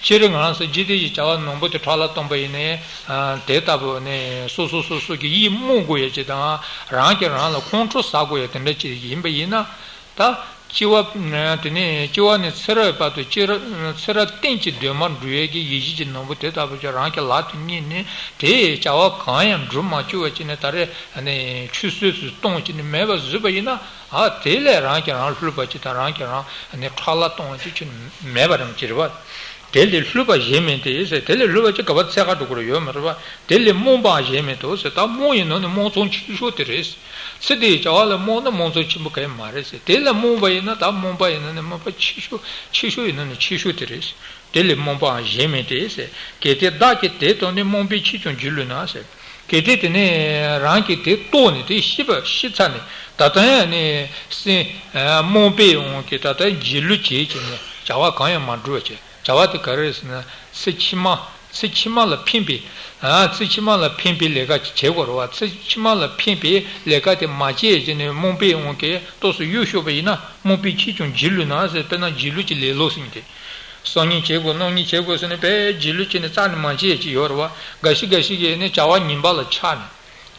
སྤྱིར་ང་རང་ཚོ་འཇིག་རྟེན་གྱི་བྱ་བ་ནོར་བུ་དེ་ཕྲ་ལ་གཏོང་པ་ཡིན་ནའི། ཨ། དེ་ལྟ་བུ་ནི་སོ་སོ་སོ་སོ་གི་ཡིད་རྨོངས་དགོས་ཡ་ཅིག་དང་། རང་གིས་རང་ལ་ཁོང་ཁྲོ་ཟ་དགོས་ཡ་དེ་འདྲ་ཅིག་ཡིན་པ་ཡིན་ན། ད་སྐྱེ་བ། དེ་ནས་སྐྱེ་བ་ནས་ཚེ་རབས་བར་དུ། སྐྱེ་རབས་ཚེ་རབས་གཏན་གྱི་འདུན་མ་འགྲུབ་ཡས་ཀྱི་ཡིད་བཞིན་གྱི་ནོར་བུ་དེ་ལྟ་བུ་ཅིག་རང་གི་ལག་ཏུ་རྙེད་ནས། དེས་བྱ་བ་གང་ཡང་འགྲུབ་མ་བཅུག་པ་བྱས་ནས། ད་རེས་ནས་ཆུད་ཟོས་སུ་གཏོང་བྱས་ནས་མེད་པ་བཟོས་པ་ཡིན་ན། ཨ། དེ་ལས་རང་གིས་རང་ལྷོད་པ་ཅིག་དང་། རང་གིས་རང་ནི་ཕྲ་ལ་གཏོང་བ་ཅིག་ཁྱོན་མེད་པ་རང་ཅི་རེད་བ། དེ་ལས་ལྷོད་པ་གཞན་མེད་དེ་ཟེར། དེ་ལས་ལྷོད་པ་ཅིག་ག་པར་འཚོལ་ག་འགྲོ་དགོས་རེད། ཡོད་མ་རེད་བ། དེ་ལས་རྨོངས་པའང་གཞན་མེད་དོ་ཟེར། ད་རྨོངས་ཡིན་ནོ་ནི་རྨོངས་ཚང་ཆེ་ཤོས་དེ་རེད། ཚེ་འདིའི་བྱ་བ་ལ་རྨོངས་ན་རྨོངས་ཚང་ཆེན་པོ་གང་ཡང་མ་རེད་ཟེར། དེ་ལ་རྨོངས་པ་ཡིན་ན། ད་རྨོངས་པ་ཡིན་ན་ནི་རྨོངས་པ་ཆེ་ཤོས། ཆེ་ཤོས་ཡིན་ནོ་ནི་ཆེ་ཤོས་དེ་རེད། དེ་ལས་རྨོངས་པའང་གཞན་མེད་དེ་ཟེར། གལ་ཏེ་བདག་གིས་དེ་རྟོགས་ནས། རྨོངས་པས་ཕྱིས་ཀྱང་རྗེས་ལུས་ན་ཟེར། གལ་ཏེ་དེ་ནས་རང་གིས་དེ་རྟོགས་ནས། དེ་ཤེས་པ་ཤེས་ཚར་ནས། ད་ལྟ་ཡང་ནི་སེམས། ཨ། རྨོངས་པའི་དབང་གིས་ད་ལྟ་རྗེས་ལུས་བྱེད་ཀྱི་ནི་བྱ་བ་གང་ཡང་མ་འགྲུབ་པ་བྱེད། བྱ་བ་དེ་ག་རེ་རེད་ཟེར་ན། ཚེ་ཕྱི་མ། ཚེ་ཕྱི་མ་ལ་ཕན་པའི། ཨ། ཚེ་ཕྱི་མ་ལ་ཕན་པའི་ལས་ཀ་ཅིག་བྱེད་དགོས་རེད་བ། ཚེ་ཕྱི་མ་ལ་ཕན་པའི་ལས་ཀ་དེ་མ་བྱས་བྱས་ནས་རྨོངས་པའི་དབང་གིས་ཏོག་ཙམ་གཡོ་ཤོར་བ་ཡིན་ན། རྨོངས་པས་ཕྱིས་ཀྱང་རྗེས་ལུས་ན་ཟེར། དཔེར་ན་རྗེས་ལུས་ཀྱི་ལེ་ལོ་ཟེར་མཁན་དེ། སང་ཉིན་བྱེད་དགོས། གནངས་ཉིན་བྱེད་དགོས་ཟེར་ནས་དཔེ་རྗེས་ལུས་བྱས་ནས་རྩ་ནས་མ་བྱས་ཅིག་ཡོད་རེད་བ། འགའ་ཞིག་འགའ་ཞིག་གིས་ནི་བྱ་བ་ངན་པ་ལ་ཆགས་ནས།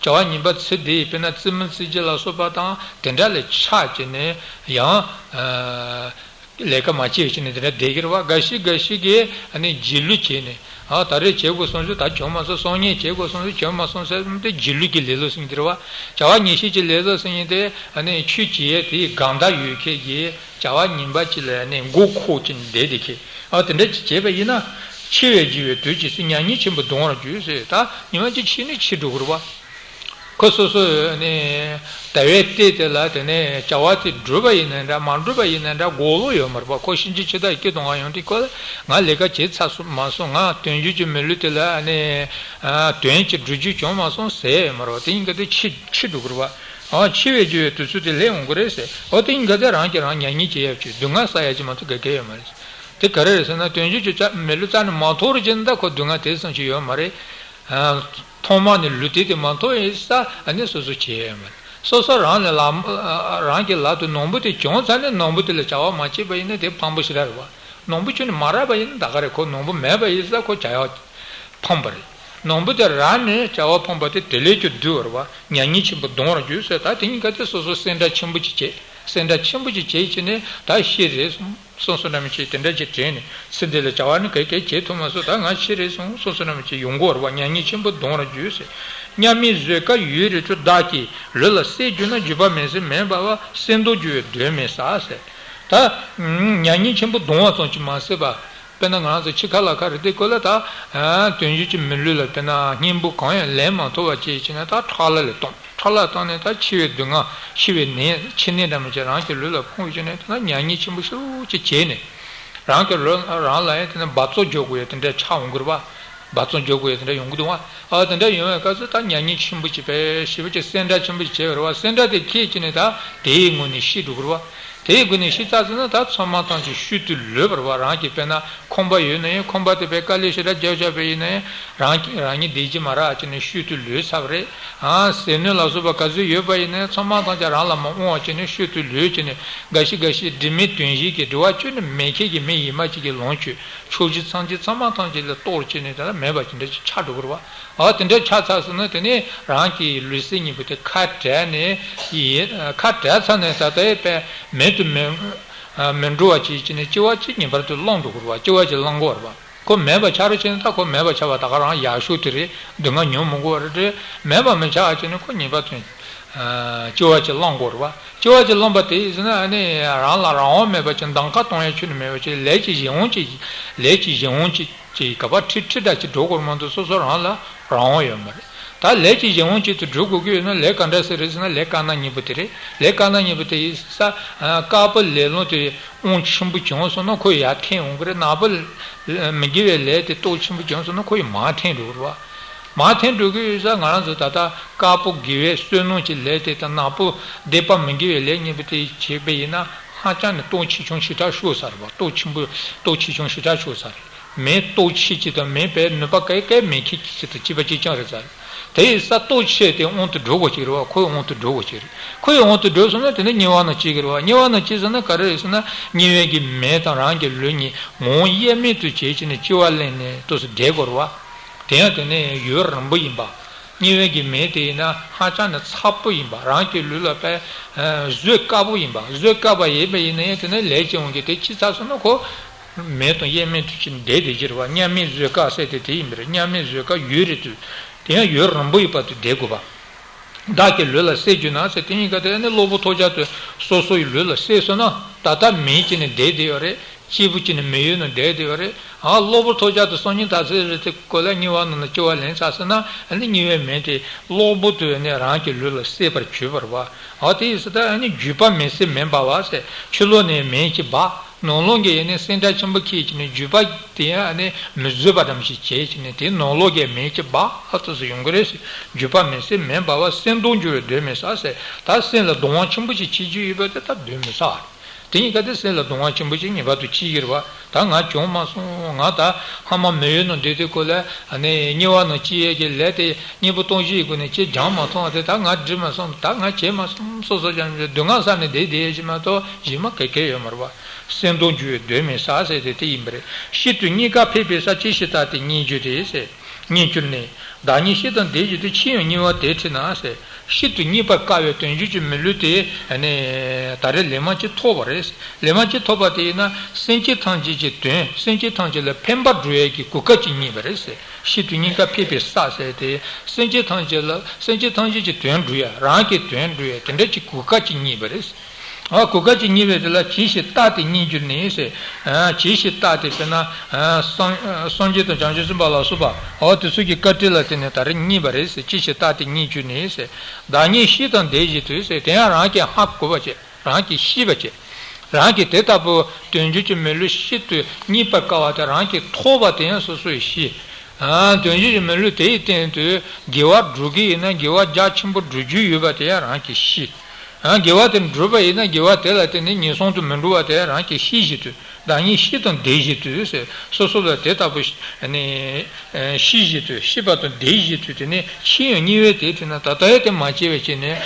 བྱ་བ་ངན་པ་ཚེ་འདིའི་དཔེར་ན་རྩེད་མོ་རྩེ་རྒྱུ་ལ་སོགས་པ་དང་དེ་འདྲ་ལ་ཆགས་བྱས་ནས་ཡང་། ཨ། ལས་ཀ་མ་བྱས་བྱས་ནས་དེ་འདྲ་བསྡད་ཀྱི་རེད་བ། འགའ་ཞིག་འགའ་ཞིག་གིས་ནི་རྗེས་ལུས་བྱས་ནས། ཨ། ད་རེས་བྱེད་དགོས་བསམ་ཚེ་ད་བྱུང་མ་སོང་། སང་ཉིན་བྱེད་དགོས་བསམ་ཚེ་བྱུང་མ་སོང་ཟེར་ཏེ་རྗེས་ལུས་ཀྱི་ལེ་ལོ་ཟེར་མཁན་དེ་རེད་བ། བྱ་བ་ངན་ཤེས་ཀྱི་ལེ་ལོ་ཟེར་མཁན་དེ་ནི་ཆོས་བྱེད་ཡས་དེའི་སྒང་བདག་ཡོད་མཁན་གྱིས། བྱ་བ་ངན་པ་ཅིག་ལ་ནི་མགོ་འཁོར་གྱིན་བསྡད་བསྡད་ཀྱི། ཨ། དེ་འདྲ་ཅིག་བྱས་པ་ཡིན་ན། འཆི་བས་བརྗེད་པའི་དུས་ཇི་སྲིད། མྱ་ངན་ཆེན་པོར་ལྡང་བར་འགྱུར་ཟེར། ད་ཉི་མ་གཅིག་འཆི་ནི་འཆི་འགྲོ་གི་རེད་བ། ཁོ་སོ་སོ་ནི་དལ་བའི་རྟེན་དེ་ལ་དེ་ནས་བྱ་བ་དེ་འགྲུབ་པ་ཡིན་ན་འདྲ། མ་འགྲུབ་པ་ཡིན་ན་འདྲ། གོ་ལོག་ཡོད་མ་རེད་བ། ཁོ་གཤིན་རྗེ་འཆི་བདག་གི་སྐེ་དང་ང་ཡོང་དུས། ཁོ་ལ་ང་ལས་ཀ་བྱས་ཚར་སོང་མ་སོང་། ང་དོན་བརྒྱུད་ཀྱི་མི་ལུས་དེ་ལ་ནི་དོན་གྱི་སྒྲུབ་རྒྱུ་བྱུང་མ་སོང་ཟེར་ཡོད་མ་རེད་བ། དེ་ཡིན་ག་དེ་འཆི་འཆི་འགྲོ་གི་རེད་བ། ཨ། འཆི་བས་བརྗེད་པའི་དུས་ཚོད་དེ་སླེབས་འོང་གི་རེད་ཟེར། འོ་དེ་ཡིན་ག་དེ་རང་གིས་རང་མྱ་ངན་བྱེད་ཡག་ཅིག་སྡུག་བསྔལ་བསགས་ཡག་ཅིག་མ་གཏོགས་ག་གེ་ཡོད་མ་རེད། དེ་ག་རེ་རེད་ཟེར་ན། དོན་བརྒྱུད་ཀྱི་རྩ་མི་ལུས་རྩ་ནས་མ་ཐོབ་རུ་ཕྱིན་ད་ཁོ་སྡུག་བསྔལ་དེ་ཙམ་ཞིག་ཡོད་མ་རེད། ཨ། ཐོག་མ་ནས་ལུས་རྟེན་དེ་མ་ཐོབ་ཡིན་ཙང་ཨ་ནི་སོ་སོ་བྱེད་ཡག་ཡོད་མ་རེད། སོ་སོ་རང་ནས་ལམ། ཨ། རང་གི་ལག་ཏུ་ནོར་བུ་དེ་བྱུང་ཚར་ནས་ནོར་བུ་དེ་ལ་བྱ་བ་མ་བྱས་པ་ཡིན་ན་དེ་ཕངས་པོ་ཞེ་དྲག་རེད་བ། ནོར་བུ་ཁྱོན་ནས་མ་རག་པ་ཡིན་ན་ད་ག་རེད། ཁོ་ནོར་བུ་མེད་པ་ཡིན་ཙང་ཁོ་བྱ་ཡག་ཕངས་པ་རེད། ནོར་བུ་དེ་རག་ནས་བྱ་བ་ཕངས་པ་དེ་དེ་ལས་ཀྱང་སྡུག་པ་རེད་བ། མྱ་ངན་ཆེན་པོར་ལྡང་བར་འགྱུར་ཟེར། ད་དེ་གཉིས་ཀ་དེ་སོ་སོ་སེམས་ཁྲལ་ཆེན་པོ་ཅིག་བྱས། སེམས་ཁྲལ་ཆེན་པོ་ཅིག་བྱས་བྱས་ནས་ད་ཤི་རེད་སོང་སོང་འདྲ་མི་བྱེད། དེ་འདྲ་ཅིག་དྲན་ནས། ཚེ་འདི་ལ་བྱ་བ་ནི་ག་གེ་བྱེད་ཐུབ་མ་སོང་། ད་ང་ཤི་རེད་སོང་སོང་སོང་འདྲ་མི་བྱེད། ཡོང་གི་རེད་བ། མྱ་ངན་ཆེན་པོར་ལྡང་བར་འགྱུར་ཟེར། མཉམ་མེད་བཟོད་དཀའ་ཡུན་རིང་དུ། བདག་གི་ལུས་ལ་བསྲེགས་གྱུར་ན། འགྱོད་པ་མེད་སེམས་མེད་པ་བ། གསེར་མདོག་འགྱུར་བའི་གདོན་མི་ཟ་ཟེར། ད་མྱ་ངན་ཆེན་པོར་ལྡང་བ་ཙམ་གྱིས་མ་ཟད་པ། དཔེར་ན་ང་རང་ཚོ་འཆི་ཁ་ལ་ཁ་རེད་དེ། ཁོ་ལ་ད་དོན་བརྒྱུད་ཀྱི་མི་ལུས་ལ་དཔེར་ན་གཉེན་པོ་གང་ཡང་ལེན་མ་ཐུབ་པ་བྱས་བྱས་ན་ད་ཕྲ་ལ་ལ་གཏོང་། ཕྲ་ལ་བཏང་ནས་ད་འཆི་བའི་སྡུག་བསྔལ། འཆི་བའི་ནད། འཆི་ནད་འདྲ་མི་བྱེད། རང་གི་ལུས་ལ་ཕོག་བྱས་ནས་ད་མྱ་ངན་ཆེན་པོ་ཞེ་པོ་ཅིག་བྱས་ནས། རང་གི་ལུས་རང་ལ་ཡང་དེ་ནི་འབག་བཙོག་འཇོག་དགོས་ཡ་དེ་འདྲ་ཆགས་འོང་གི་རེད་པ། འབག་བཙོག་འཇོག་དགོས་ཡ་དེ་འདྲ་ཡོང་གི་འདུག་བ། ཨ་དེ་འདྲ་ཡོང་བའི་སྐབས་སུ་ད་མྱ་ངན་ཆེན་པོ་ཅིག་དཔེ་ཞེ་པོ་ཅིག་སེམས་ཁྲལ་ཆེན་པོ་ཅིག་བྱས་པ་རེད་བ། སེམས་ཁྲལ་དེ་ཁྱེད་ཀྱིས་ནི་ད་དེའི་ངོས་ནས་ཤི་འགྲོ་གི་རེད་བ། དེའི་སྒོ་ནས་ཤི་ཚར་ཟིན་ན་ད་ཚང་མ་ཐམས་ཅད་ཤུལ་དུ་ལུས་པ་རེད་བ། རང་གི་དཔེར་ན་ཁང་པ་ཡོད་ན་ཡང་ཁང་པ་དེ་དཔེ་དཀའ་ལས་ཞེ་དྲག་རྒྱབ་བཞག་པ་ཡིན་ན་ཡང་རང་གི་རང་ཉིད་བདེ་སྐྱིད་མ་རག་བྱས་ནས་ཤུལ་དུ་ལུས་ཚར་བ་རེད། ཨང་ཟས་སྣོད་ལ་སོགས་པ་ག་ཚོད་ཡོད་པ་ཡིན་ན་ཡང་ཚང་མ་ཐམས་ཅད་རང་ལ་མ་དབང་བ་བྱས་ནས་ཤུལ་དུ་ལུས་བྱས་ནས་འགའ་ཞིག་འགའ་ཞིག་དྲི་མེད་དོན་བཞིན་གྱི་དྲི་བ་བཅུད་ནི་མེ་ཁྱེར་གྱི་མི་ཡི་མ་གཅིག་གི་ལོངས་སྤྱོད་ཕྱོགས་བཞི་མཚམས་བཞི་ཚང་མ་ཐམས་ཅད་ལ་གཏོར་བྱས་ནས་ད་ལྟ་མེད་པ་ཅིག་འདྲ་ཅིག་ཆགས་འགྲོ་གི་རེད་བ། ཨ་དེ་འདྲ་ཆགས་ཚར་སོང་ན་དེ་ནས་རང་གི་ལུས་སེམས་གཉིས་པོ་དེ་ཁ་བྲལ་ནས་ཡིན། ཁ་བྲལ་ཚར་ནས་ད་ལྟའི་དཔེ་མེད་དུ་མི་མི་འགྲོ་བ་ཅིག་བྱས་ནས་སྐྱེ་བ་གཅིག་ངེས་པར་དུ་བླང་འགྲོ་དགོས་རེད་བ། སྐྱེ་བ་གཅིག་བླང་དགོས་རེད་བ། ཁོ་མེད་པ་ཆགས་རོགས་བྱས་ན་ད་ཁོ་མེད་པ་ཆགས་པ་ད་ག་རང་ཡག་ཤོས་དེ་རེད། སྡུག་བསྔལ་མྱོང་མི་དགོས་པ་རེད། མེད་པ་མི་ཆགས་བྱས་ནས་ཁོ་ངེས་པར་དུ་སྐྱེ་བ་གཅིག་བླང་དགོས་རེད་བ། སྐྱེ་བ་གཅིག་བླངས་པ་དེ་ཡིན་ཟེར་ན་ཨ་ནི་རང་ལ་རང་དབང་མེད་པ་ཅིག་འདང་ཁ་གཏོང་ཡ་ཁྱོན་ནས་མེད་པ་ཅིག་ལས་ཀྱི་གཞན་དབང་ཅིག་ལས་ཀྱི་གཞན་དབང་ཅིག་ཅིག་ག་པར་ཁྲིད་ཁྲིད་འདྲ་ཅིག་འགྲོ་དགོས་མ་གཏོགས་སོ་སོ་རང་ལ་རང་དབང་ཡོད་མ་རེད། ད་ལས་ཀྱི་གཞན་དབང་ཅིག་ཏུ་འགྲོ་དགོས་ཀྱི་ཡོད་ན་ལས་ག་འདྲ་ཟེར་རེད་ཟེར་ན་ལས་དཀར་ནག་གཉིས་པོ་དེ་རེད། ལས་དཀར་ནག་གཉིས་པོ་དེ་ཡིན་ས། དཀར་པོ་ལས་རླུང་དེ་དབང་ཆེན་པོ་བྱུང་སོང་ན་ཁོ་ཡར་འཐེན་འོང་གི་རེད། ནག་པོ་མི་དགེ་བའི་ལས་དེ་སྟོབས་ཆེན་པོ་བྱུང་སོང་ན་ཁོ་ཡི་མར་འཐེན་འགྲོ་གི་རེད་བ། མར་འཐེན་འགྲོ་གི་ཡོད་ས། ང་རང་ཚོ་ད་ལྟ་དཀར་པོ་དགེ་བའི་བསོད་ནམས་ཀྱི་ལས་དེ་དང་ནག་པོ་སྡིག་པ་མི་དགེ་བའི་ལས་གཉིས་པོ་དེ་བྱས་པ་ཡིན་ན་ཧ་ཅང་ནས་སྟོབས་ཆེ་ཆུང་ཞེ་དྲག་ཤོར་ས་རེད་བ། སྟོབས་ཆེན་པོ་སྟོབས་ཆེ་ཆུང་ཞེ་དྲག་ཤོར་ས་རེད། མེ་སྟོབས་ཆེ་ཅིག་དང་མེ་དཔེ་ནུས་པ་གས་གས་མེ་ཁྱེར་གྱི་ཅིག་དང་གཅིག་པ་གཅིག་རྐྱང་རེད་ས་རེད། དེ་ཡི་ས་སྟོབས་ཆེ་དེ་དབང་དུ་འགྲོ་དགོས་ཀྱི་རེད་བ། ཁོའི་དབང་དུ་འགྲོ་དགོས་ཀྱི་རེད། ཁོའི་དབང་དུ་འགྲོ་སོང་ན་དེ་ནི་དམྱལ་བ་ནང་སྐྱེ་གི་རེད་བ། དམྱལ་བ་ནང་སྐྱེ་སོང་ན་ག་རེ་རེད་ཟེར་ན་དམྱལ་བའི་གི་མེ་དང་རང་གི་ལུས་གཉིས་ངོ་བོ་དབྱེར་མེད་དུ་བྱས་བྱས་ནས་སྐྱེ་བ་ལེན་ནས་ཏོག་ཙམ་བསྡད་དགོས་རེད་བ། དེ་ཡང་དེ་ནི་ཡུན་རིང་པོ་ཡིན་པ། དམྱལ་བའི་གི་མེ་དེ་ཡིན་ན་ཧ་ཅང་ནས་ཚ་པོ་ཡིན་པ། རང་གི་ལུས་ལ་དཔེ་བཟོད་དཀའ་པོ་ཡིན་པ། བཟོད་དཀའ་བ་ཡིན་པ་ཡིན་ན་ཡང་དེ་ནི་ལས་ཀྱི་དབང་གིས་དེ་འཆི་ཚར་སོང་ན་ཁོ་མེ་དང་དབྱེར་མེད་དུ་ཕྱིན་བསྡད་བསྡད་ཀྱི་རེད་བ། མཉམ་མེད་བཟོད་དཀའ་ཟེར་དེ་དེ་ཡིན་པ་རེད། མཉམ་མེད་བཟོད་དཀའ་ཡུན་རིང་དུ་དེ་ཡང་ཡུན་རིང་པོ་ཡི་བར་དུ་བསྡད་དགོས་པ། བདག་གི་ལུས་ལ་བསྲེག་གྱུར་ན་ཟེར་དེ་གཉིས་ཀ་དེ་ནི་གློ་བུར་ཐོལ་རྒྱག་ཏུ་སོ་སོ་ཡི་ལུས་ལ་བསྲེག་སོང་ན་ད་ལྟ་མེ་གཅིག་ནི་བསྡད་བསྡད་ཡོད་རེད། སྐྱེས་བུ་གཅིག་ནི་མེ་ཡོད་ནི་བསྡད་བསྡད་ཡོད་རེད། ཨ་གློ་བུར་ཐོལ་རྒྱག་ཏུ་སང་ཉིན་ད་ཚེ་རེད་དེ་ཁོ་ལ་དམྱལ་བ་ནང་ལ་སྐྱེ་བ་ལེན་ཚར་སོང་ན་ཨ་ནི་དམྱལ་བའི་མེ་དེ་གློ་བུར་དུ་ནི་རང་གི་ལུས་ལ་བསྲེག་པར་གྱུར་པ་རེད་བ། ཨ་དེ་ཡིན་ཙང་ད་ཨ་ནི་བརྒྱུད་པ་མེ་བསྲེགས་མེ་འབར་བ་ཟེར། ཕྱི་ལོགས་ནས་མེ་གཅིག་འབར། ནང་ལོགས་ཀྱི་ཡེ་ནས་སེམས་ཁྲལ་ཆེན་པོ་ཁྱེད་ཀྱི་ནས་བརྒྱུད་པ་དེ་ཡང་ཨ་ནི་མི་བཟོད་པ་ཙམ་ཞིག་བྱས་ཀྱི་ནས་དེའི་ནང་ལོགས་ཀྱི་མེ་གཅིག་འབར་ཨ་ཙི་ཙི་ཡོང་གི་རེད་ཟེར། བརྒྱུད་པ་མེ་བསྲེགས་མེ་འབར་བ། སེམས་སྟོང་འགྱུར་བའི་གདོན་མེད་ས་ཟེར། ད་སེམས་ལ་སྡུག་བསྔལ་ཆེན་པོ་ཞིག་སྐྱེ་རྒྱུ་ཡོད་པ་དེ་ད་གདོན་མེད་ས་རེད། དེ་གཉིས་ཀ་དེ་སེམས་ལ་སྡུག་བསྔལ་ཆེན་པོ་ཞིག་ངེས་པར་དུ་སྐྱེ་གི་རེད་བ། ད་ང་བྱུང་མ་སོང་། ང་ད་ཕ་མ་མེ་ཡོད་ནང་བསྡད་དུས་ཁོ་ལ་ཨ་ནི་དམྱལ་བ་ནང་སྐྱེ་ཡས་ཀྱི་ལས་དེ་དངོས་པོ་སྟོང་བཞིའི་སྒོ་ནས་ཁྱེད་སྦྱངས་མ་ཐུབ་པ་དེ་ད་ང་འགྲིག་མ་སོང་། ད་ང་བྱས་མ་སོང་། སོ་སོ་སྦྱངས་ཀྱི་སྡུག་བསྔལ་ས་ནས་བསྡད་བསྡད་ཡས་ཞིག་མ་གཏོགས་གཞན་མ་ག་གེ་ཡོད་མ་རེད་བ། སེམས་སྟོང་འགྱུར་བའི་གདོན་མེད་ས་ཟེར་དེ་དེ་ཡིན་པ་རེད། ཤིན་ཏུ་རྙེད་དཀའ་ཕལ་པའི་ས་ཅི་ཞིག་ལྟ་སྟེ་རྙེད་གྱུར་ཏེ་ཟེར། རྙེད་གྱུར་ནས། བདག་ཉིད་ཤི་དང་འདས་གྱུར་ཏེ། ཕྱིས་ཡང་དམྱལ་བ་དེར་ཁྲིད་ན་ཟེར། ཤིན་ཏུ་རྙེད་པར་དཀའ་བའི་དོན་བྱེད་ཀྱི་མི་ལུས་དེ་ནི་ད་རེས་ལན་མང་ཅིག་ཐོབ་པ་རེད། ལན་མང་ཅིག་ཐོབ་པ་དེ་ཡིན་ན་སེམས་ཅན་ཐམས་ཅད་ཀྱི་དོན། སེམས་ཅན་ཐམས་ཅད་ལ་ཕན་པ་སྒྲུབ་ཡས་ཀྱི་གོ་སྐབས་ཅིག་རྙེད་པ་རེད་ཟེར། ཤིན་ཏུ་རྙེད་དཀའ་ཕལ་པའི་ས་ཟེར་དེ་སེམས་ཅན་ཐམས་ཅད་ལ་སེམས་ཅན་ཐམས་ཅད་ཀྱི་དོན་སྒྲུབ་ཡ། རང་གི་དོན་སྒྲུབ་ཡ་དེ་འདྲ་ཅིག་གོ་སྐབས་ཅིག་རྙེད་པ་རེད། ཨ་གོ་སྐབས་ཅིག་རྙེད་པའི་དེ་ལ་ཇི་ཞིག་ལྟ་སྟེ་རྙེད་གྱུར་ནས་ཟེར། ཨ་ཇི་ཞིག་ལྟ་སྟེ་དཔེར་ན་ཨ་སངས་སངས་རྒྱས་དང་བྱང་ཆུབ་སེམས་དཔའ་ལ་སོགས་པ་འོ་དེ་ཚོ་གི་བཀའ་དྲིན་ལ་བརྟེན་ནས་ད་རེས་རྙེད་པ་རེད་ཟེར། ཇི་ཞིག་ལྟ་སྟེ་རྙེད་གྱུར་ནས་ཟེར། བདག་ཉིད་ཤི་དང་འདས་གྱུར་ཏེ་ཟེར། དེ་ཡང་རང་གིས་ཧ་གོ་བ་བྱས། རང་གིས་ཤེས་པ་བྱས། རང་གིས་དེ་ལྟ་བུ་དོན་བྱེད་ཀྱི་མི་ལུས་ཤིན་ཏུ་རྙེད་པར་དཀའ་བ་དེ་རང་གིས་ཐོབ་པ་དེ་ཡང་སོ་སོས་ཤེས། ཨ་དོན་བྱེད་ཀྱི་མི་ལུས་དེའི་སྟེང་དུ་དགེ་བ་སྒྲུབ་ཀྱི་ཡིན་ན་དགེ་བ་རྒྱ་ཆེན་པོ་སྒྲུབ་རྒྱུ་ཡོད་པ་དེ་ཡང་རང་གིས་ཤེས། ཨ་དགེ་བ་དེ་སྒྲུབ་པ་ཡིན་ན་དགེ་བ་དེ་ལ་བརྟེན་ནས་ངན་སོང་དུ་མི་འགྲོ་བ་དེ་ཡང་རང་གིས་ཤེས་བཞིན་དུ། བདག་ཉིད་ཤི་དང་འདས་བཞིན་དུ་ཟེར། སོ་སོ་ལ་དེ་ལྟ་བུ་ནི་ཤི་བཞིན་དུ། ཤི་བ་དང་འདས་བཞིན་དུ། དེ་ནས་ཕྱིས་ཡང་དམྱལ་བའི་དེ་དེ་ན་ད་ལྟ་ཡང་དེ་མ་སྐྱེ་བའི་ཆེད་ནས་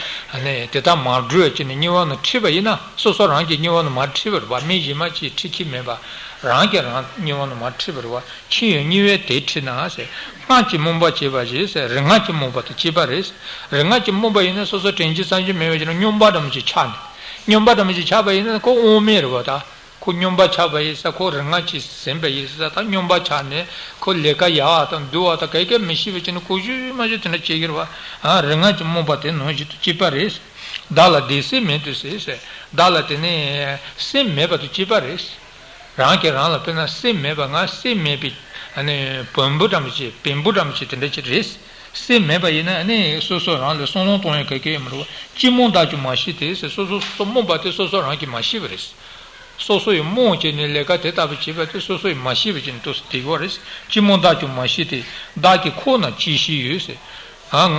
དེ་ལྟར་མ་སྒྲུབ་པའི་ཆེད་ནས་དམྱལ་བ་ནང་ཁྲིད་པ་ཡིན་ན། སོ་སོ་རང་གིས་དམྱལ་བ་ནང་མ་ཁྲིད་པ་རེད་བ། མི་གཞན་མ་གཅིག་ཁྲིད་ཀྱི་མེད་པ། རང་གིས་རང་དམྱལ་བ་ནང་མ་ཁྲིད་པ་རེད་བ། ཕྱིས་ཡང་དམྱལ་བའི་དེར་ཁྲིད་ན་ཟེར། སྔར་གྱི་རྨོངས་པ་བྱས་པ་ཞིག་ཟེར། རིག་སྔགས་ཀྱི་རྨོངས་པ་དང་བཅས་པ་རེད། རིག་སྔགས་ཀྱི་རྨོངས་པ་ཡིན་ན་སོ་སོ་དྲན་རྒྱུ་བསམ་རྒྱུ་མེད་པ་ཞིག་ན་སྨྱོན་པ་འདྲ་མོ་ཞིག་ཆགས་ནས། སྨྱོན་པ་འདྲ་མོ་ཞིག་ཆགས་པ་ཡིན་ན་ཁོ་དབང་མེད་རེད་བ་ད། ཁོ་སྨྱོན་པ་ཆགས་པ་ཡིན་ས། ཁོ་རིག་སྔགས་ཀྱིས་ཟིན་པ་ཡིན་ས། ད་སྨྱོན་པ་ཆགས་ནས་ཁོ་ལས་ཀ་ཡག་པ་དང་སྡུག་པ་དང་ག་གེ་མི་ཤེས་པ་བྱས་ནས་ཁོ་ཞུ་མ་ཞུ་དེ་འདྲ་བྱེད་ཀྱི་རེད་བ། ཨ་རིག་སྔགས་ཀྱི་རྨོངས་པ་དེ་ནང་བཞིན་དུ་བཅས་པ་རེད། བདག་ལ་བདེ་སེམས་མེད་དུ་ཟེར་ཟེར། བདག་ལ་དེ་ནི་སེམས་མེད་པ་དང་བཅས་པ་རེད། རང་གིས་རང་ལ་དཔེར་ན་སེམས་མེད་པ། ང་སེམས་མེད་པའི་ཨ་ནི་བེམ་པོ་འདྲ་མོ་ཞིག་བེམ་པོ་འདྲ་མོ་ཞིག་དེ་འདྲ་ཞིག་རེད། སེམས་མེད་པ་ཡིན་ན་ཨ་ནི་སོ་སོ་རང་ལ་བསམ་བློ་གཏོང་ཡ་ག་གེ་ཡོད་མ་རེད་བ། ཅི་རྨོངས་བདག་ཀྱང་མ་ཤེས་ཏེ་ཟེར། སོ་སོ་སོ་སོ་རྨོངས་པ་དེ་སོ་སོ་རང་གིས་མ་ཤེས་པ་རེད། སོ་སོ་ཡིས་རྨོངས་བྱས་ནས་ལས་ཀ་དེ་ལྟ་བུ་བྱས་པ་དེ་སོ་སོ་ཡིས་མ་ཤེས་པ་ཅིག་འདུག་སེ་བསྡད་ཀྱི་ཡོད་རེད། ཅི་སྨོས་བདག་ཀྱང་མ་ཤེས་ཏེ། བདག་གི་ཁོག་ན་ཅི་ཞིག་ཡོད་ཟེར། ཨ།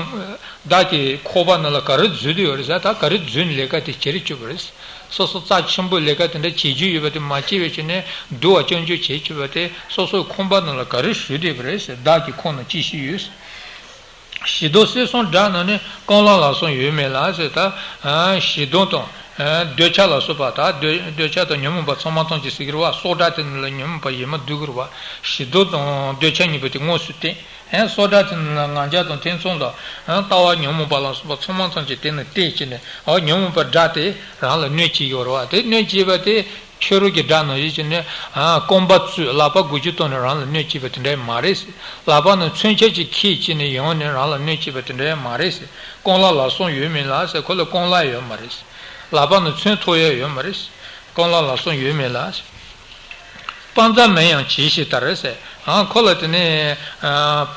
བདག་གི་ཁོག་པ་ནང་ལ་ག་རེ་འཛུལ་བསྡད་ཡོད་རེད་ཟེར། ད་ག་རེ་འཛུལ་ནས་ལས་ཀ་དེ་བྱེད་རེ་བཅུག་པ་རེད། སོ་སོ་རྩ་ཆེན་པོས་ལས་ཀ་དེ་འདྲ་བྱེད་རྒྱུ་ཡོད་པ་དེ་མ་བྱས་པའི་ཕྱིར་ནས་སྡུག་པ་སྐྱོན་བརྗོད་བྱེད་བཅུག་པ་དེ་སོ་སོའི་ཁོག་པ་ནང་ལ་ག་རེ་ཞུགས་བསྡད་པ་རེད་ཟེར། བདག་གི་ཁོག་ན་ཅི་ཞིག་ཡོད་ཟེར། བྱི་དོར་གསེར་སྲང་འདྲ་ན་ནི་རྐང་ལག་ལ་སོགས་ཡོད་མེད་ལ་ཟེར། ད་བྱི་དོར་དང་འདོད་ཆགས་ལ་སོགས་པ། ད་འདོད་འདོད་ཆགས་དང་ཉོན་མོངས་པ་ཚང་མ་ཐམས་ཅད་ཟེར་གྱི་རེད་བ། སྲོག་དགྲ་དེ་ནི་ལ་ཉོན་མོངས་པ་ཡེ་མ་བསྡུ་གི་རེད་བ། བྱི་དོར་དང་འདོད་ཆགས་གཉིས་པོ་དེ་དངོས་སུ་བསྟན། སྲོག་དགྲ་དེ་ནི་ལ་ང་རྒྱལ་དང་ཐེ་ཚོམ་དང་ལྟ་བ་ཉོན་མོངས་པ་ལ་སོགས་པ་ཚང་མ་ཐམས་ཅད་དེ་ནི་བསྟན་བྱས་ནས། ཨ། ཉོན་མོངས་པའི་དགྲ་དེ་རང་ལ་གནོད་བྱེད་ཀྱི་ཡོད་རེད་བ། དེ་གནོད་བྱེད་པ་དེ། ཁྱོད་རང་གི་དགྲ་ནང་བཞིན་བྱས་ནས། ཨ། རྐང་པ་བཙུགས། ལག་པ་མགུ་ཆུ་བཏང་ནས་རང་ལ་གནོད་བྱེད་པ་དེ་འདྲ་མ་རེད་ཟེར། ལག་པ་ནས་མཚོན་ཆ་ཅིག་ཁྱེར་བྱས་ནས་ཡོང་ནས་རང་ལ་གནོད་བྱེད་པ་དེ་འདྲ་མ་རེད་ཟེར། རྐང་ལག་ལ་སོགས་ཡོད་མེད་ལ་ཟེར། ཁོ་ལ་རྐང་ལག་ཡོད་མ་རེད་ཟེར། ལག་པ་ནས་མཚོན་ཐོགས་ཡ་ཡོད་མ་རེད་ཟེར། རྐང་ལག་ལ་སོགས་ཡོད་མེད་ལ་ཟེར། སྤང་རྩྭ་མིན་ཡང་ཇི་ཞིག་ལྟར་ཟེར། ཨ། ཁོ་ལ་དེ་ནས། ཨ།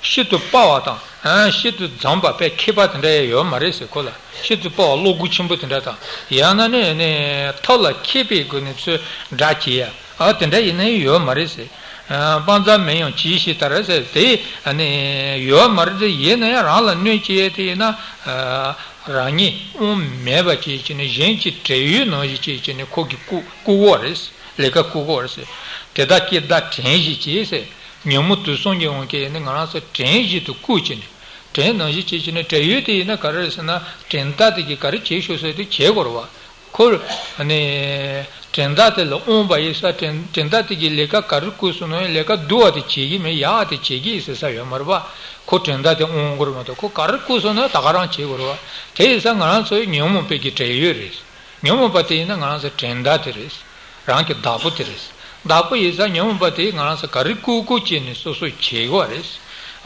ཤིན་ཏུ་སྤར་བ་དང་། ཨ། ཤིན་ཏུ་འཛོམས་པ་དཔེ་མཁས་པ་དེ་འདྲ་ཡང་ཡོད་མ་རེད་ཟེར། ཁོ་ལ་ཤིན་ཏུ་སྤར་བ་བློ་སྒོ་ཆེན་པོ་དེ་འདྲ་དང་། ཡང་ན་ནི་ནི་ཐབས་ལ་མཁས་པའི་སྒོ་ནས་ཚུར་དགྲ་བྱེད་ཡ། ཨ། དེ་འདྲ་ཡིན་ན་ཡང་ཡོད་མ་རེད་ཟེར། ཨ། སྤང་རྩྭ་མིན་ཡང་ཇི་ཞིག་ལྟར་ཟེར། དེ་ནི་ཡོད་མ་རེད་ཟེར། ཡིན་ན་ཡང་རང་ལ་གནོད་བྱེད་ཡ་དེ་ཡིན་ན། ཨ། རང་ཉིད་དབང་མེད་པ་བྱས་བྱས་ནས་གཞན་གྱི་བྲན་གཡོག་ནང་བཞིན་བྱས་བྱས་ནས་ཁོ་གིས་བཀུག་བཀུག་གོ་རེད། ལས་ཀ་བཀུག་གོ་རེད་ཟེར། དེ་དག་སྐྱེ་བདག་བྲན་བཞིན་བྱས་ཟེར། ཉོན་མོངས་དུག་གསུམ་གྱི་དབང་གིས་ནི་ང་རང་ཚོ་བྲན་བཞིན་དུ་བཀུག་བྱས་ནས། བྲན་ནང་བཞིན་བྱས་བྱས་ནས། བྲན་གཡོག་དེ་ཡིན་ན་ག་རེ་རེད་ཟེར་ན། བྲན་བདག་དེ་གིས་ག་རེ་བྱེད་ཤོག་ཟེར་དེ་བྱེད་དགོས་རེད་བ། ཁོ་ནི་བྲན་བདག་དེ་ལ་དབང་བ་ཡིན་ཙང་། བྲན་བྲན་བདག་དེ་གིས་ལས་ཀ་ག་རེ་བསྐུལ་སོང་ན་ཡང་ལས་ཀ་བསྡུ་བ་དེ་བྱེད་ཀྱི་མེད། ཡག་དེ་བྱེད་ཀྱི་ཡིན་ཟེར་ས་ཡོད་མ་རེད་བ། ཁོ་བྲན་བདག་དེ་དབང་དགོས་རེད་མ་གཏོགས། ཁོ་ག་རེ་བསྐུལ་སོང་ན་ད་ག་རང་བྱེད་དགོས་རེད་བ། དེ་ཡིན་ཙང་ང་རང་ཚོ་ཉོན་མོངས་པའི་གི་བྲན་གཡོག་རེད། ཉོན་མོངས་པ་དེ་ཡིན་ན་ང་རང་ཚོ་བྲན་བདག་དེ་རེད། རང་གི་བདག་པོ་དེ་རེད། བདག་པོ་ཡིན་ཙང་ཉོན་མོངས་པ་དེས་ང་རང་ཚོ་ག་རེ་བསྐུལ་བསྐུལ་བྱས་ནས་སོ་སོས་བྱེད་དགོས་རེད།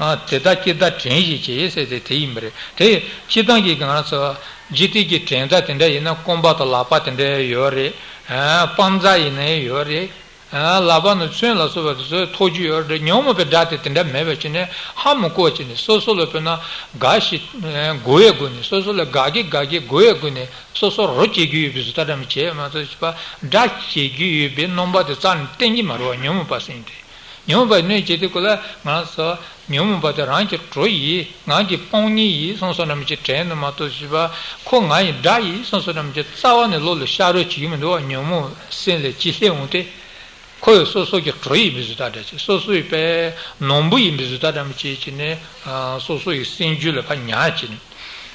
ཨ། དེ་དག་སྐྱེ་བདག་བྲན་བཞིན་བྱས་ཟེར་དེ་དེ་ཡིན་པ་རེད། དེ་སྤྱིར་བཏང་གི་ང་རང་ཚོ་འཇིག་རྟེན་གྱི་བྲན་བདག་དེ་འདྲ་ཡིན་ན་རྐང་པ་དང་ལག་པ་དེ་འདྲ་ཡོད་རེད། ཨ། སྤང་རྩྭ་ཡིན་ན་ཡོད་རེད། ཨ། ལག་པ་ནས་མཚོན་ལ་སོགས་པ་དེ་ཚོ་ཐོགས་རྒྱུ་ཡོད་རེད། ཉོན་མོངས་པའི་དགྲ་དེ་དེ་འདྲ་མེད་པ་བྱས་ནས། ཧ་མ་གོ་བ་བྱས་ནས། སོ་སོ་ལ་དཔེར་ན་དགའ་ཞིང་དགའ་བའི་སྒོ་ནས། སོ་སོ་ལ་དགའ་གི་དགའ་གི་དགའ་བའི་སྒོ་ནས། སོ་སོ་རོགས་བྱེད་རྒྱུ་ཡོད་པའི་བཟོ་ལྟ་འདྲ་མི་བྱེད་མ་གཏོགས། བྱས་པ་དགྲ་བྱེད་རྒྱུ་ཡོད་པའི་རྣམ་པ་དེ་རྩ་ནས་བསྟན་གྱི་མ་རེད་བ། ཉོན་མོངས་པ་ཟེར་མཁན་དེ། ཉོན་མོངས་པ་གནོད་བྱེད་དེ་ཁོ་ལ་ང་རང་ཚོ་ཉོན་མོངས་པ་དེ་རང་གི་གྲོགས་ཡིན། ང་གི་དཔང་ཉིད་ཡིན་བསམ་བསམ་འདྲ་མི་བྱེད་དྲན་ནས་མ་གཏོགས། བྱས་པ་ཁོ་ང་ཡི་དགྲ་ཡིན་བསམ་བསམ་འདྲ་མི་བྱེད། རྩ་བ་ནས་བློ་ལ་ཤར་རོགས་བྱེད་ཀྱི་མི་འདུག་བ། ཉོན་མོངས་སེམས་ལས་ཅི་སླེབས་འོང་སྟེ། ཁོ་ཡི་སོ་སོ་གི་གྲོགས་ཡིན་པའི་བཟོ་ལྟ་འདྲ་བྱེད། སོ་སོ་ཡི་པའི་ནོར་བུ་ཡིན་པའི་བཟོ་ལྟ་འདྲ་མི་བྱེད་བྱས་ནས། ཨ། སོ་སོ་ཡི་སེམས་རྒྱུད་ལ་ཕར་ཉར་བྱས་ནས།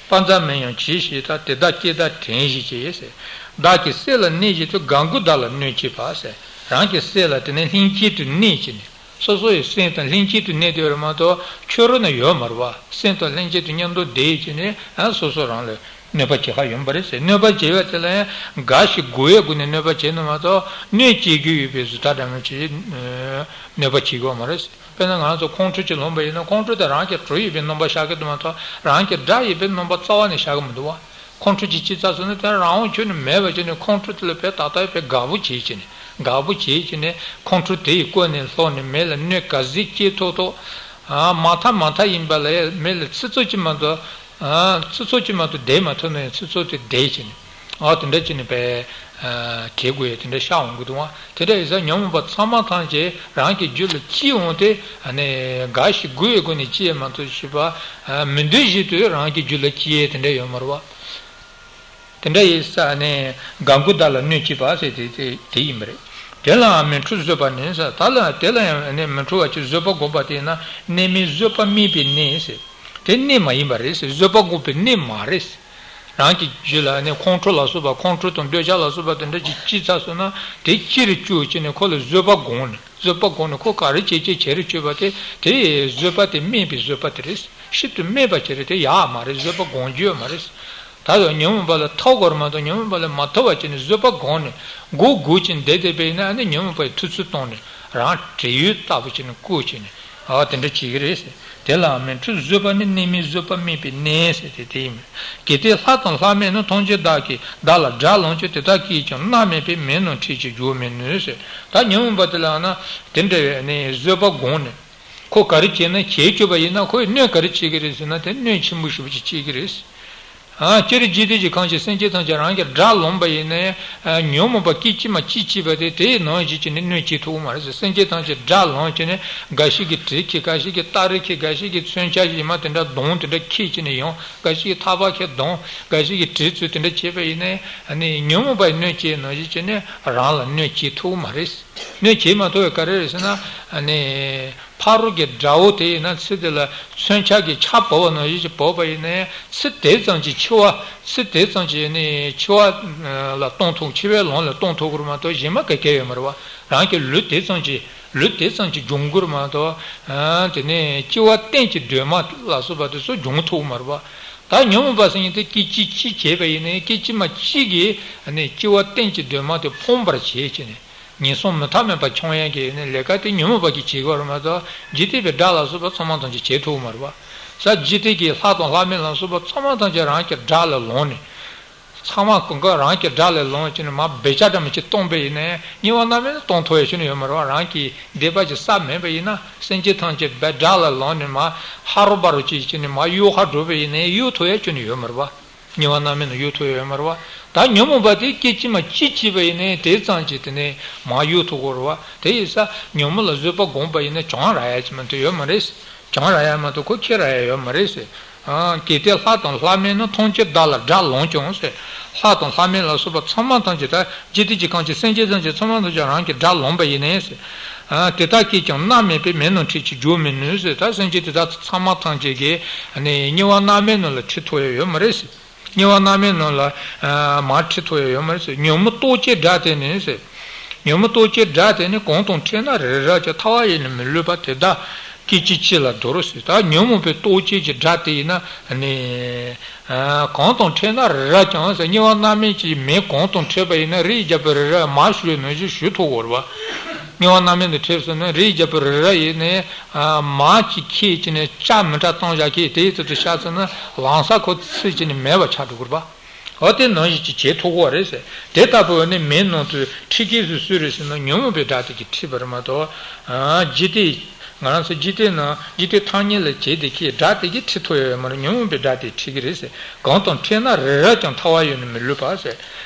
སྤང་རྩྭ་མིན་ཡང་ཇི་ཞིག་ལྟར། དེ་དག་སྐྱེ་བདག་བྲན་བཞིན་བྱས་ཟེར། བདག་གི་སྲས་ལ་གནས་བཞིན་དུ། དགའ་མགུ་བདག་ལ་གནོད་བྱེད་པ་ཟེར། རང་གི་སྲས་ལ་དེ་ནས་ལྷན་སྐྱེས་དུ་གནས་བྱས་ནས། སོ་སོ་ཡི་སེམས་དང་ལྷན་སྐྱེས་དུ་གནས་བསྡད་རེད་མ་གཏོགས། ཁྱོད་རང་ན་ཡོད་མ་རེད་བ། སེམས་དང་ལྷན་སྐྱེས་དུ་མཉམ་དུ་བསྡད་བྱས་ནས། ཨ། སོ་སོ་རང་ལ་གནོད་པ་བྱེད་ཁ་ཡོང་པ་རེད་ཟེར། གནོད་པ་བྱེད་པ་དེ་ལ་ཡང་དགའ་ཞིང་མགུ་བའི་སྒོ་ནས་གནོད་པ་བྱེད་ནི་མ་གཏོགས། གནོད་བྱེད་རྒྱུ་ཡོད་པའི་བཟོ་ལྟ་འདྲ་མི་བྱེད། གནོད་པ་བྱེད་ཀྱི་ཡོད་མ་རེད་ཟེར། དཔེར་ན་ང་ཚོ་ཁོང་ཁྲོ་ཅིག་ལངས་པ་ཡིན་ན། ཁོང་ཁྲོ་དེ་རང་གི་གྲོགས་ཡིན་པའི་རྣམ་པ་ཤར་གྱི་འདུག་མ་གཏོགས། རང་གི་དགྲ་ཡིན་པའི་རྣམ་པ་རྩ་བ་ནས་ཤར་གྱི་མི་འདུག་བ། ཁོང་ཁྲོ་ཅིག་སྐྱེས་ཚར་སོང་ན། དེ་རང་དབང་ཁྱོན་ནས་མེད་པ་བྱས་ནས། ཁོང་ཁྲོ་དེ་ལ་དཔེ་ཏག་ཏག་དཔེ་དགའ་པོ་བྱས་བྱས་ནས། དགའ་པོ་བྱས་བྱས་ནས། ཁོང་ཁྲོ་དེ་ཡི་ཀུན་ནས་ལྷོག་ནས། མི་ལ་གནོད་ག་ཚོད་སྐྱེལ་ཐུབ་ཐུབ། ཨ། མ་མཐའ་མ་མཐའ་ཡིན་པ་ལ་མི་ལ་ཚིག་རྩུབ་ཅིག་མ་གཏོགས། ཨ། ཚིག་རྩུབ་ཅིག་མ་གཏོགས་བསྡད་མ་ཐུབ་ན་ཡང་། ཚིག་རྩུབ་དེ་བསྡད་བྱས་ནས། ཨ། དེ་འདྲ་བྱས་ནས་པས། ཨ། གྱེས་དགོས་ཡ་དེ་འདྲ་ཤར་འོང་གི་འདུག་བ། དེ་འདྲ་ཡིན་ཙང་ཉོན་མོངས་པ་ཚང་མ་ཐམས་ཅད་རང་གི་རྒྱུད་ལ་སྐྱེས་འོང་སྟེ། ཨ་ནི་དགའ་ཞིང་མགུ་བའི་སྒོ་ནས་སྐྱེས་མ་གཏོགས། བྱས་པ། ཨ། མི་འདོད་བཞིན་དུ་རང་གི་རྒྱུད་ལ་སྐྱེས་དེ་འདྲ་ཡོད་མ་རེད་བ། དེ་འདྲ་ཡིན་ཙང་ནི་དགའ་མགུ་བདག་ལ་གནོད་བྱེད་པ་ཟེར་དེ་དེ་དེ་ཡིན་པ་རེད། དེ་ལའང་མི་འཁྲུལ་བཟོད་པ་ནི་ཟེར། ད་ལ་དེ་ལ་ཡང་ནི་མི་འཁྲུལ་བ་ཅིག་བཟོད་པ་སྒོམ་པ་དེ་ཡིན་ན། གནས་མིན་བཟོད་པ་དམིགས་པའི་གནས་ཟེར། དེ་གནས་མ་ཡིན་པ་རེད་ཟེར། བཟོད་པ་སྒོམ་པའི་གནས་མ་རེད་ཟེར། རང་གི་རྒྱུད་ལ་ནི་ཁོང་ཁྲོ་ལ་སོགས་པ། ཁོང་ཁྲོ་དང་འདོད་ཆགས་ལ་སོགས་པ་དེ་འདྲ་ཅིག་སྐྱེས་ཚར་སོང་ན། དེ་ཅི་རུ་བཅུག་བྱས་ནས་ཁོ་ལ་བཟོད་པ་སྒོམ་ནས། བཟོད་པ་སྒོམ་ནས་ཁོ་ག་རེ་བྱེད་ཅེས་བྱེད་རུ་བཅུག་པ་དེ། དེ་བཟོད་པ་དེ་དམིགས་པའི་བཟོད་པ་དེ་རེད། ཤིན་ཏུ་དམིགས་པ་བྱས་རེད། དེ་ཡག་མ་རེད། བཟོད་པ་སྒོམ་རྒྱུ་ཡོད་མ་རེད། ད་ལྟ་ཉོན་མོངས་པ་ལ་ཐོབ་དགོས་རེད་མ་གཏོགས། ཉོན་མོངས་པ་ལ་མ་ཐོབ་པ་བྱས་ནས་བཟོད་པ་སྒོམ་ནས། མགོ་སྒུར་བྱས་ནས་བསྡད་བསྡད་པ་ཡིན་ན། ཨ་ནི་ཉོན་མོངས་པ་ཡི་ཐུབ་ཚོད་བཏང་ནས། རང་བྲན་གཡོག་ལྟ་བུ་བྱས་ནས་བཀུག་བྱས་ནས། ཨ། དེ་འདྲ་བྱེད་ཀྱི་རེད་ཟེར། དེ་ལའང་མི་འཁྲུལ་བཟོད་པ་ནི། གནས་མིན་བཟོད་པ་དམིགས་པའི་གནས་ཟེར་དེ་དེ་ཡིན། གལ་ཏེ་ལྷ་དང་ལྷ་མིན་ནི། ཐམས་ཅད་བདག་གིས་བདག་ལ་དགྲར་ལངས་ཀྱང་། དེ་དག་གིས་ཀྱང་མནར་མེད་པའི། མིན་ནོ་འཕྲལ་གྱི་རྒྱུ་མིན་ནོ་ཟེར། ད་ཉོན་མོངས་པ་དེ་ལའང་ན་དེ་འདྲ་བའི་ནི་བཟོད་པ་སྒོམ་ནས། ཁོ་ག་རེ་བྱས་ན། བྱེད་བཅུག་པ་ཡིན་ན། ཁོས་གནོད་ག་རེ་བྱེད་ཀྱི་རེད་ཟེར་ན། དེ་གནོད་ཆེན་པོ་ཞེ་པོ་ཅིག་བྱེད་ཀྱི་རེད། ཨ། སྤྱིར་འཇིག་རྟེན་གྱི་ཁམས་ཀྱི་སེམས་ཅན་ཐམས་ཅད་རང་གི་དགྲ་ལོངས་པ་ཡིན་ནའི། ཨ། ཉོན་མོངས་པ་སྐད་ཅིག་མ་གཅིག་སྐྱེས་པ་དེ་དེའི་ནང་བཞིན་བྱས་ནས་གནོད་བྱེད་ཐུབ་ཀྱི་མ་རེད་ཟེར། སེམས་ཅན་ཐམས་ཅད་དགྲ་ལོངས་བྱས་ནས་འགའ་ཞིག་གིས་གྲི་ཁྱེར། འགའ་ཞིག་གིས་སྟ་རེ་ཁྱེར། འགའ་ཞིག་གིས་མཚོན་ཆ་ཞིག་མ་དེ་འདྲ་གདོང་དེ་འདྲ་ཁྱེར་བྱས་ནས་ཡོང་། འགའ་ཞིག་གིས་ཐག་པ་ཁྱེར་གདོང་། འགའ་ཞིག་གིས་གྲི་བཙུགས། དེ་འདྲ་བྱས་པ་ཡིན་ནའི། ཨ་ནི་ཉོན་མོངས་པ་གནོད་བྱེད་ནང་བཞིན་བྱས་ནས་རང་ལ་གནོད་བྱེད་ཐུབ་ཀྱི་མ་རེད། གནོད་བྱེད་མ་ཐུབ་པ་ག་རེ་རེད་ཟེར་ན། ཨ་ནི། ཕ་རོལ་གྱི་དགྲ་བོ་དེ་ཡིན་ན་ཚེ་དེ་ལ་མཚོན་ཆ་གིས་ཆར་བབས་པ་ནང་བཞིན་གྱིས་བབས་པ་ཡིན་ནའི། ཚེ་དེ་ཙམ་གྱི་འཆི་བ། ཚེ་དེ་ཙམ་གྱི་ནི་འཆི་བ་ལ་གཏོང་ཐུབ། འཆི་བའི་ལམ་ལ་གཏོང་ཐུབ་ཀྱི་རེད་མ་གཏོགས་གཞན་པ་ག་གེ་ཡོད་མ་རེད་པ། རང་གི་ལུས་དེ་ཙམ་གྱི་ལུས་དེ་ཙམ་གྱི་འབྱུང་ཁུངས་རེད་མ་གཏོགས། ཨ། དེ་ནས་སྐྱེ་བ་གཏན་གྱི་གདོད་མ་ལ་སོགས་པ་དེ་ཚོ་འབྱུང་ཐུབ་ཀྱི་མ་རེད་པ། ད་ཉོན་མོངས་པ་ཟེར་མཁན་དེ་སྐད་ཅིག་གཅིག་བྱས་པ་ཡིན་ནའི། སྐད་ཅིག་མ་གཅིག་གིས་ནི་སྐྱེ་བ་གཏན་གྱི་གདོད་མ་དེ་ཕོངས་པར་བྱེད་ཅེས་ནས། ངན་སོང་མུ་མཐའ་མེད་པ་མཆོང་ཡག་གི་ནི་ལས་ཀ་དེ་ཉོན་མོངས་པ་གིས་བྱེད་ཀྱི་ཡོད་རེད་མ་གཏོགས། འཇིག་རྟེན་པའི་དགྲ་ལ་སོགས་པ་ཚང་མ་ཐམས་ཅད་བྱེད་ཐུབ་ཀྱི་མ་རེད་པ། ས་འཇིག་རྟེན་གྱི་ལྷ་དང་ལྷ་མིན་ལ་སོགས་པ་ཚང་མ་ཐམས་ཅད་རང་གི་དགྲ་ལ་ལངས་ནས། ཚང་མ་གང་ག་རང་གི་དགྲ་ལ་ལངས་བྱས་ནས་མར་འབད་བརྩོན་འདྲ་མི་བྱེད་གཏོང་པ་ཡིན་ནའི། དམྱལ་བ་མནར་མེད་ནས་གཏོང་ཐུབ་ཡག་ཁྱོན་ནས་ཡོད་མ་རེད་པ། རང་གི་སྡིག་པ་གི་ས་མེད་པ་ཡིན་ན། སེམས་ཅན་ཐམས་ཅད་འབད་དགྲ་ལ་ལངས་ནས་མར་ཧ་རོ་བ་རོ་བྱས་བྱས་ནས་མར་གཡུལ་ཁར་འགྲོ་པ་ཡིན་ནའི་གཡུལ་ཐུབ་ཡག་ཁྱོན་ནས་ཡོད་མ་རེད་པ། དམྱལ་བ་མནར་མེད་ནས་གཡུལ་ཐུབ་ཡག་ཡོད་མ་རེད་པ། ད་ཉོན་མོངས་པ་དེ་སྐད་ཅིག་མ་གཅིག་བྱས་པ་ཡིན་ནའི་དེ་ཙམ་གྱིས་དེ་ནས་མར་གཡུལ་ཐུབ་ཀྱི་རེད་པ། དེ་ཡིན་ཙང་ཉོན་མོངས་ལ་བཟོད་པ་སྒོམ་པ་ཡིན་ན་གྱོང་རག་ཡག་ཅིག་མ་གཏོགས་ཡོད་མ་རེད། གྱོང་རག་ཡག་མ་གཏོགས་ཁོ་ཁེ་རག་ཡག་ཡོད་མ་རེད་ཟེར། ཨ། གལ་ཏེ་ལྷ་དང་ལྷ་མིན་ནི། ཐམས་ཅད་བདག་ལ་དགྲ་ལོངས་ཀྱང་ཟེར། ལྷ་དང་ལྷ་མིན་ལ་སོགས་པ་ཚང་མ་ཐམས་ཅད། ད་འཇིག་རྟེན་གྱི་ཁམས་ཀྱི་སེམས་ཅན་ཐམས་ཅད་ཚང་མ་ཐམས་ཅད་རང་གི་དགྲ་ལོངས་པ་ཡིན་ནའི་ཟེར། ཨ། དེ་དག་སྐད་ཀྱང་མནར་མེད་པའི། མེ་རྣམས་འཁྲིད་ཅིང་རྒྱུག་མི་ནུས་ཟེར། ད་སེམས་ཅན་དེ་དག་ཚང་མ་ཐམས་ཅད་ཀྱིས་ནི་དམྱལ་བ་མནར་མེད་ནང་ལ་ཁྲིད་ཐུབ་ཡག་ཡོད་མ་རེད་ཟེར། དམྱལ་བ་མནར་མེད་ནང་ལ། ཨ། མར་ཁྲིད་ཐུབ་ཡག་ཡོད་མ་རེད་ཟེར། ཉོན་མོངས་ལྟོགས་བྱེད་དགྲ་དེ་ནི་ཟེར། ཉོན་མོངས་ལྟོགས་བྱེད་དགྲ་དེ་ནི། གང་དང་འཕྲད་ན་རེ་རེ་ཀྱང་། ཐལ་བ་ཡིས་ནི་མི་བསླུ་བ། དེ་དག་སྐད་ཅིག་གཅིག་ལ་འདོར་ཟེར། ད་ཉོན་མོངས་པའི་ལྟོགས་བྱེད་ཀྱི་དགྲ་དེ་ཡིན་ན་ནི། ཨ། གང་དང་འཕྲད་ན་རེ་རེ་ཀྱང་ཟེར། དམྱལ་བ་མནར་མེད་ཀྱི་མེ་གང་དང་འཕྲད་པ་ཡིན་ན། རིའི་རྒྱལ་པོ་རེ་རེ་མར་གཞུ་ནང་བཞིན་གཞུ་ཐུབ་ཀྱི་རེད་པ། དམྱལ་བ་མནར་མེད་དང་འཕྲད་སོང་ན་རིའི་རྒྱལ་པོ་རེ་རེ་ཡིས་ནི། ཨ། མར་གཅིག་ཁྱེར་བྱས་ནས་ལྕགས་མི་ཁྲག་བཏང་བཞག་གི། དེའི་ཚུལ་དུ་བཞག་སོང་ན་ལམ་སང་ཁོ་ཚིག་བྱས་ནས་མེད་པ་ཆགས་འགྲོ་གི་རེད་པ། འོ། དེ་ནང་བཞིན་ཅིག་བྱེད་ཐུབ་ཀྱི་རེད་ཟེར། དེ་ལྟ་བུ་ནི་མེ་ནང་དུ་འཁྲིད་མཁན་སུ་སུ་རེད་ཟེར་ན། ཉོན་མོངས་པའི་དགྲ་དེ་གིས་འཁྲིད་པ་རེད་མ་གཏོགས། ཨ། འཇིག་རྟེན། ང་རང་ཚོ་འཇིག་རྟེན་ནང་འཇིག་རྟེན་ཐ་སྙད་ལ་བྱས་ཏེ་ཁྱེད་དགྲ་དེ་གིས་འཁྲིད་ཐུབ་ཡག་ཡོད་མ་རེད། ཉོན་མོངས་པའི་དགྲ་དེས་འཁྲིད་ཀྱི་རེད་ཟེར། གང་དང་འཕྲད་ན་རེ་རེ་ཀྱང་། ཐལ་བ་ཡིས་ནི་མི་བསླུ་བ་ཟེར།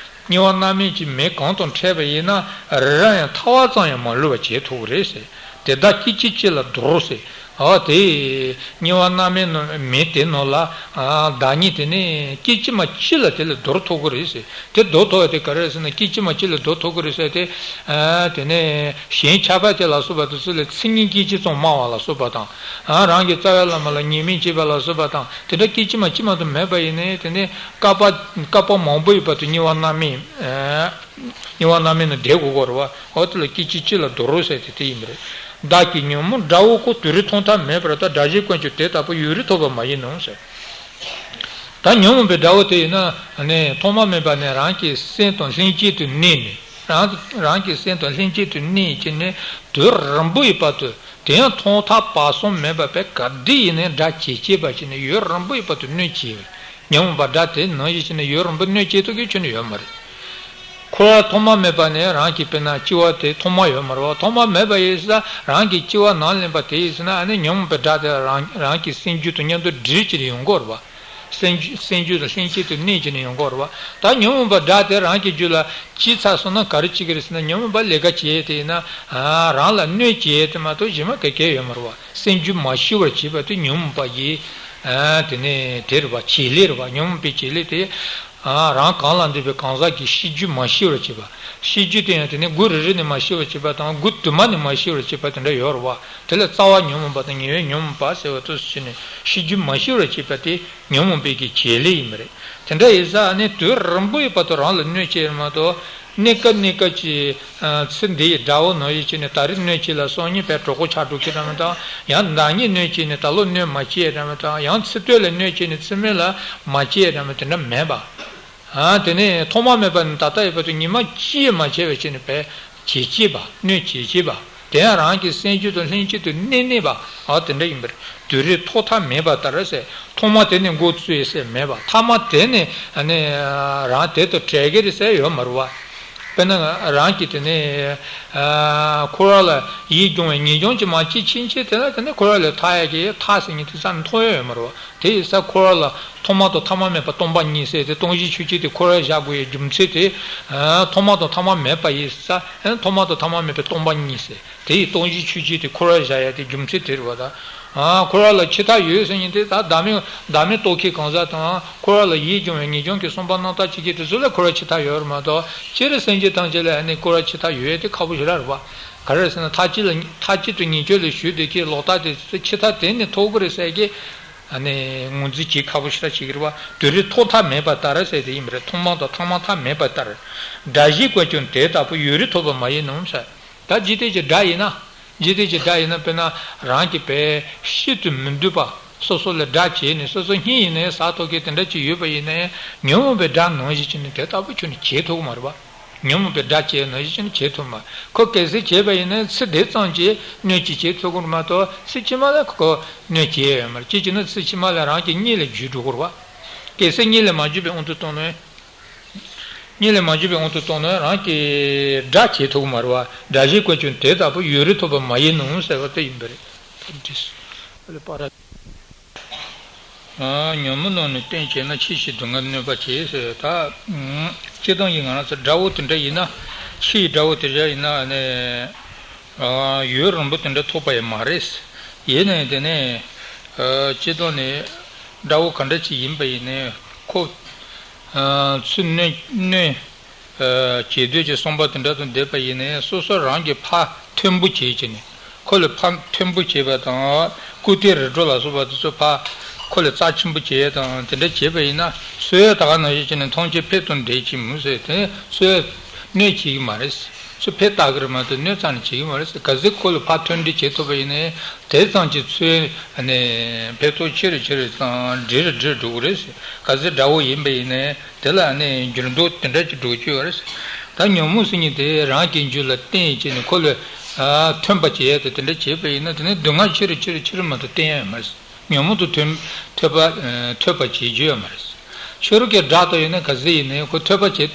དམྱལ་བ་མནར་མེད་ཀྱི་མེ་གང་དང་འཕྲད་པ་ཡིན་ན། རེ་རེ་ཡང་ཐལ་བ་ཙམ་ཡང་མ་བསླུ་བར་བྱེད་ཐུབ་ཀྱི་རེད་ཟེར། དེ་དག་སྐད་ཅིག་གཅིག་ལ་འདོར་ཟེར། ཨ། དེ་དམྱལ་བ་མནར་མེད་ནང་མེ་དེ་ནང་ལ། ཨ། བདག་ཉིད་དེ་ནི་སྐད་ཅིག་མ་གཅིག་ལ་དེ་ལ་འདོར་ཐུབ་ཀྱི་རེད་ཟེར། དེ་འདོར་ཐུབ་པ་དེ་ག་རེ་རེད་ཟེར་ན། སྐད་ཅིག་མ་གཅིག་ལ་འདོར་ཐུབ་ཀྱི་རེད་ཟེར་དེ། ཨ། དེ་ནས་གཞན་ཆགས་པ་དེ་ལ་སོགས་པ་དེ་ཚོ་ལ་མཚན་ཉིད་སྐད་ཅིག་ཙམ་སྨྲ་བ་ལ་སོགས་པ་དང་། ཨ། རང་གི་རྩ་བའི་བླ་མ་ལ་ཉེས་དམིགས་བྱེད་པ་ལ་སོགས་པ་དང་། དེ་འདྲ་སྐད་ཅིག་མ་གཅིག་མ་གཏོགས་མེད་པ་ཡིན་ནའི། དེ་ནས་བསྐལ་པ་བསྐལ་པ་མང་པོའི་བར་དུ་དམྱལ་བ་མནར་མེད། ཨ། དམྱལ་བ་མནར་མེད་ནང་བསྡད་དགོས་ཀྱི་རེད་པ། འོ། དེ་ལ་སྐད་ཅིག་གཅིག་ལ་འདོར་རོ་ཟེར་དེ་དེ་ཡིན་པ་རེད། བདག་གི་ཉོན་མོངས་དགྲ་བོ་ཁོ། དུས་རེ་ཐོག་མཐའ་མེད་པར་ལྟ། དགྲ་གཞན་ཀུན་ཀྱང་དེ་ལྟ་བུར། ཡུན་རིང་ཐོགས་པ་མ་ཡིན་ནོ་ཟེར། ད་ཉོན་མོངས་པའི་དགྲ་བོ་དེ་ཡིན་ན་ནི་ཐོག་མ་མེད་པ་ནས་རང་གི་སེམས་དང་ལྷན་ཅིག་ཏུ་གནས་ནས། རང་རང་གི་སེམས་དང་ལྷན་ཅིག་ཏུ་གནས་བྱས་ནས་དུས་རིང་པོའི་བར་དུ། དེ་ཡང་ཐོག་མཐའ་བར་གསུམ་མེད་པ་བས་ག་དུས་ཡིན་ནའི་དགྲ་བྱེད་བྱེད་པ་བྱས་ནས་ཡུན་རིང་པོའི་བར་དུ་གནོད་བྱེད། ཉོན་མོངས་པ་དགྲ་དེ་ནང་བཞིན་བྱས་ནས་ཡུན་རིང་པོ་གནོད་བྱེད་ཐུབ་ཀྱི་ཁྱོན་ནས་ཡོད་མ་རེད། ཁོ་རང་ཐོག་མ་མེད་པ་ནས་རང་གི་དཔེར་ན་སྐྱེ་བ་དེ་ཐོག་མ་ཡོད་མ་རེད་པ། ཐོག་མ་མེད་པ་ཡིན་ཙང་རང་གི་སྐྱེ་བ་ནམ་ལེན་པ་དེ་ཡིན་ཙང་ཨ་ནི་ཉོན་མོངས་པའི་དགྲ་དེ་རང་རང་གི་སེམས་རྒྱུད་དང་མཉམ་དུ་འདྲེས་བྱས་ནས་ཡོང་གི་ཡོད་རེད་པ། སེམས་རྒྱུད་སེམས་རྒྱུད་དང་ལྷན་ཅིག་ཏུ་གནས་བྱས་ནས་ཡོང་གི་ཡོད་རེད་པ། ད་ཉོན་མོངས་པ་དགྲ་དེ་རང་གི་རྒྱུད་ལ་སྐྱེས་ཚར་སོང་ན་ག་རེ་བྱེད་ཀྱི་རེད་ཟེར་ན། ཉོན་མོངས་པ་ལས་ཀ་བྱེད་དེ་ཡིན་ན། ཨ། རང་ལ་གནོད་བྱེད་དེ་མ་གཏོགས་གཞན་མ་ག་གེ་ཡོད་མ་རེད་པ། སེམས་རྒྱུད་མ་ཞི་བར་བྱེད་པ་དེ་ཉོན་མོངས་པ་ཡི། ཨ། དེ་ནས་དེ་རེད་པ། བྱེད་ལས་རེད་པ། ཉོན་མོངས་པའི་བྱེད་ལས་དེ། ཨ། རང་གང་ལ་འདུས་པའི་གང་ཟག་གི་ཤེས་རྒྱུད་མ་ཞི་བར་བྱེད་པ། ཤེས་རྒྱུད་དེ་ཡང་དེ་ནས་དགུ་རེ་རེ་ནས་མ་ཞི་བར་བྱེད་པ་དང་། དགུ་དུ་མ་ནས་མ་ཞི་བར་བྱེད་པ་དེ་འདྲ་ཡོད་རེད་པ། དེ་ལ་རྩ་བ་ཉོན་མོངས་པ་དང་ཉེ་བའི་ཉོན་མོངས་པ་ཟེར་བ་དེ་ཚོ་བྱས་ནས་ཤེས་རྒྱུད་མ་ཞི་བར་བྱེད་པ་དེ་ཉོན་མོངས་པའི་གི་བྱེད་ལས་ཡིན་པ་རེད། དེ་འདྲ་ཡིན་ཙང་ནི་དུས་རིང་པོའི་བར་དུ་རང་ལ་གནོད་བྱེད་རེད་མ་གཏོགས། གནས་སྐབས་གནས་སྐབས་ཀྱི། ཨ། ཚེ་འདིའི་དགྲ་བོ་ནང་བཞིན་བྱས་ནས་ད་རེས་གནོད་བྱེད་ལ་སང་ཉིན་དཔེ་གྲོགས་པོ་ཆགས་འགྲོ་གི་རེད་མ་གཏོགས། ཡང་ཟླ་གཉིས་གནོད་བྱེད་ནས་ད་ལོ་གནོད་མ་བྱེད་རེད་མ་གཏོགས། ཡང་ཚེ་སྟོད་ལ་གནོད་བྱེད་ནས་ཚེ་སྨད་ལ་མ་བྱེད་རེད་མ། དེ་འདྲ་མེད་པ། ཨ། དེ་ནས་ཐོག་མ་མེད་པ་ནས་ད་ལྟ་ཡོད་པ་དེ་ཉི་མ་གཅིག་མ་བྱས་པ་བྱས་ནས་དཔེ་བྱེད་བྱེད་པ། གནོད་བྱེད་བྱེད་པ། དེ་ཡང་རང་གི་སེམས་རྒྱུད་དང་ལྷན་ཅིག་ཏུ་གནས་གནས་པ། ཨ། དེ་འདྲ་ཡིན་པར། དུས་རེ་ཐོག་མཐའ་མེད་པ་ལྟར་ཟེར། ཐོག་མ་དེ་ནས་འགོ་བཙུགས་ཟེར་མེད་པ། ཐ་མ་དེ་ནས་ནི་རང་དེ་དང་བྲལ་གྱི་རེད་ཟེར་ཡོད་མ་རེད་པ། དཔེར་ན་རང་གི་དེ་ནས་འཁོར་བ་ལ་ཡིད་སྦྱོང་བའི་ངེས་འབྱུང་གི་མ་སྐྱེས་ཕྱིན་ཆད་དེ་ལ་དེ་ནས་འཁོར་བ་ལས་ཐར་ཡ་གི་ཐར་ཟེར་མཁན་དེ་རྩ་ནས་མཐོང་ཡ་ཡོད་མ་རེད་བ། དེ་ཡིན་ཙང་འཁོར་བ་ལ་ཐོག་མ་དང་ཐ་མ་མེད་པ་སྟོང་པ་ཉིད་ཟེར་ཏེ་སྟོང་གཞི་ཆོས་ཅན་དེ་འཁོར་བར་བཞག་དགོས་ཡའི་རྒྱུ་མཚན་དེ། ཐོག་མ་དང་ཐ་མ་མེད་པ་ཡིན་ཙང་ཐོག་མ་དང་ཐ་མ་མེད་པའི་སྟོང་པ་ཉིད་ཟེར། དེ་ཡི་སྟོང་གཞི་ཆོས་ཅན་དེ་འཁོར་བར་བཞག་ཡ་དེ་རྒྱུ་མཚན་དེ་རེད་བ་ད། ཨ། འཁོར་བ་ལ་འཆི་མཐའ་ཡོད་ཟེར་མཁན་དེ་ད་བདག་མེད་བདག་མེད་རྟོགས་མཁན་གང་ཟག་དང་འཁོར་བ་ལ་ཡིད་སྦྱོང་བའི་ངེས་འབྱུང་གི་གསུམ་པ་རྣམ་དག་ཅན་གྱི་དེ་ཚོ་ལ་འཁོར་བ་འཆི་མཐའ་ཡོད་རེད་མ་གཏོགས། སྤྱིར་སེམས་ཅན་ཐམས་ཅད་ལ་ཨ་ནི་འཁོར་བ་འཆི་མཐའ་ཡོད་ཡ་དེ་ཁག་པོ་ཞེ་དྲག་རེད་བ། ག་རེ་ཟེར་ན་མཐའ་དཔྱད་ལ་མཐའ་དཔྱད་དུ་ཉེས་སྤྱོད་ལ་ཞུགས་བསྡད་མཁན་ལོག་ལྟ་དེ་ཚོ་འཆི་མཐའ་དེ་ནི་ཐོབ་ཀྱི་རེད་ཟེར་གི། ཨ་ནི་ངོས་འཛིན་བྱེད་ཁག་པོ་ཞེ་དྲག་བྱེད་ཀྱི་རེད་བ། དུས་རེ་ཐོག་མཐའ་མེད་པ་ལྟར་ཟེར་དེ་ཡིན་པ་རེད། ཐོག་མ་དང་ཐ་མ་མཐའ་མེད་པ་ལྟར། སྒྲ་བཞིན་ཀུན་ཀྱང་དེ་ལྟ་བུ་ཡུན་རིང་ཐོབ་པ་མ་ཡིན་ནམ་ཟེར། ད་འཇིག་རྟེན་གྱི་སྒྲ་ཡིན་ན། འཇིག་རྟེན་གྱི་སྒྲ་ཡིན་ན་དཔེར་ན་རང་གི་བས་ཤིན་ཏུ་མི་འདོད་པ་སོ་སོ་ལ་སྒྲ་བྱས་ནས་སོ་སོ་སྙིང་ཡིན་ནའི་ཟ་ཐུབ་མཁན་དེ་འདྲ་ཅིག་ཡོད་པ་ཡིན་ནའི་ཉོན་མོངས་པའི་སྒྲ་ནང་བཞིན་བྱས་ནས་དེ་ལྟ་བུ་ཁྱོན་ནས་བྱེད་ཐུབ་ཀྱི་མ་རེད་བ། ཉོན་མོངས་པའི་སྒྲ་བྱས་ནང་བཞིན་བྱས་ནས་བྱེད་ཐུབ་མ། ཁོ་གལ་སྲིད་བྱས་པ་ཡིན་ནའི་ཚེ་འདི་ཙམ་གྱི་གནོད་ཅིག་བྱེད་ཐུབ་ཀྱི་མ་གཏོགས་ཚེ་ཕྱི་མ་ལ་ཁོ་གནོད་བྱེད་ཡ་ཡོད་མ་རེད། ཅི་བྱས་ན་ཚེ་ཕྱི་མ་ལ་རང་གི་གཉིད་ལ་འཇུས་འགྲོ་གི་རེད་བ། གལ་སྲིད་གཉིད་ལ་མ་འཇུས་པའི་དབང་དུ་བཏང་ན། གཉིད་ལས་མ་འཇུས་པའི་དབང་དུ་བཏང་ན་རང་གི་སྒྲ་བྱེད་ཐུབ་ཀྱི་མ་རེད་བ། སྒྲ་བཞིན་ཀུན་ཀྱང་དེ་ལྟ་བུ་ཡུན་རིང་ཐོབ་པ་མ་ཡིན་ནམ་ཟེར་བ་དེ་ཡིན་པ་རེད། ད་འགྲིགས། ཨ་ལས་པར། ཨ། ཉོན་མོངས་རྣམས་ནི་རྟེན་བྱས་ན། ཕྱིས་ཕྱིར་སྡུག་བསྔལ་གནོད་པ་བྱེད་ཟེར། ད་སྤྱིར་བཏང་གི་ང་རང་ཚོ་དགྲ་བོ་དེ་འདྲ་ཡིན་ན། ཕྱིའི་དགྲ་བོ་དེ་འདྲ་ཡིན་ན་ནི། ཨ། ཡུན་རིང་པོ་དེ་འདྲ་ཐོབ་པ་ཡང་མ་རེད། ཡིན་ནའི་དེ་ནས། ཨ། སྤྱིར་བཏང་ནས་དགྲ་བོ་ག་འདྲ་ཅིག་ཡིན་པ་ཡིན་ནའི་ཁོ། ཨ། ཚུར་གནོད་གནོད། ཨ། བྱེད་འདོད་ཀྱི་བསམ་པ་དེ་འདྲ་དང་བསྡད་པ་ཡིན་ནའི་སོ་སོ་རང་གིས་ཕར་མཐོན་པོ་བྱེད་ཀྱི་ནས། ཁོ་ལ་ཕར་མཐོན་པོ་བྱེད་པ་དང་སྐུར་སྟོན་རི་ཁྲོད་ལ་སོགས་པ་དེ་ཚོ་ཕར་ཁོ་ལ་རྩ་ཆེན་པོ་བྱེད་ཡ་དང་དེ་འདྲ་བྱེད་པ་ཡིན་ན་སོ་སོའི་ད་ག་ནང་བཞིན་བྱས་ནས་ཐམས་ཅད་ཕན་དང་བདེ་ཅིག་མུ་ཟེར་དེ་སོ་སོའི་གནོད་བྱེད་ཀྱི་མ་རེད། སུ་ཕན་བཏགས་ཀྱི་རེད་མ་གཏོགས་གནོད་རྩ་ནས་བྱེད་ཀྱི་མ་རེད། གལ་སྲིད་ཁོ་ལ་ཕར་མཐོན་འདྲི་བྱེད་ཐུབ་པ་ཡིན་ནའི་དེ་ཙམ་གྱིས་ཚུར་ནས་ཕན་ཐོགས་ཆེ་རུ་ཆེ་རུ་དང་འབྲིང་རུ་འབྲིང་རུ་འགྲོ་གི་རེད། གལ་སྲིད་དགྲ་བོ་ཡིན་པ་ཡིན་ནའི་དེ་ལ་ནི་འགྱུར་ལྡོག་དེ་འདྲ་ཅིག་འགྲོ་རྒྱུ་ཡོད་རེད། ད་ཉོན་མོངས་ཟེར་མཁན་དེ་རང་གི་རྒྱུད་ལ་བརྟེན་བྱས་ནས་ཁོ་ལ་མཐོན་པ་བྱེད་ཡ་དེ་དེ་འདྲ་བྱས་པ་ཡིན་ན་དེ་ནི་སྡུག་བསྔལ་ཆེ་རུ་ཆེ་རུ་ཆེ་རུ་མ་གཏོགས་བརྟེན་ཡ་ཡོད་མ་རེད། ཉོན་མོངས་དང་མཐུན་མཐུན་པ་མཐུན་པ་བྱེད་རྒྱུ་ཡོད་མ་རེད། ཕྱི་རོལ་གྱི་དགྲ་དང་ཡིན་ན་ག་ཚོད་ཡིན་ནའི་ཁོ་མཐུན་པ་བྱེད།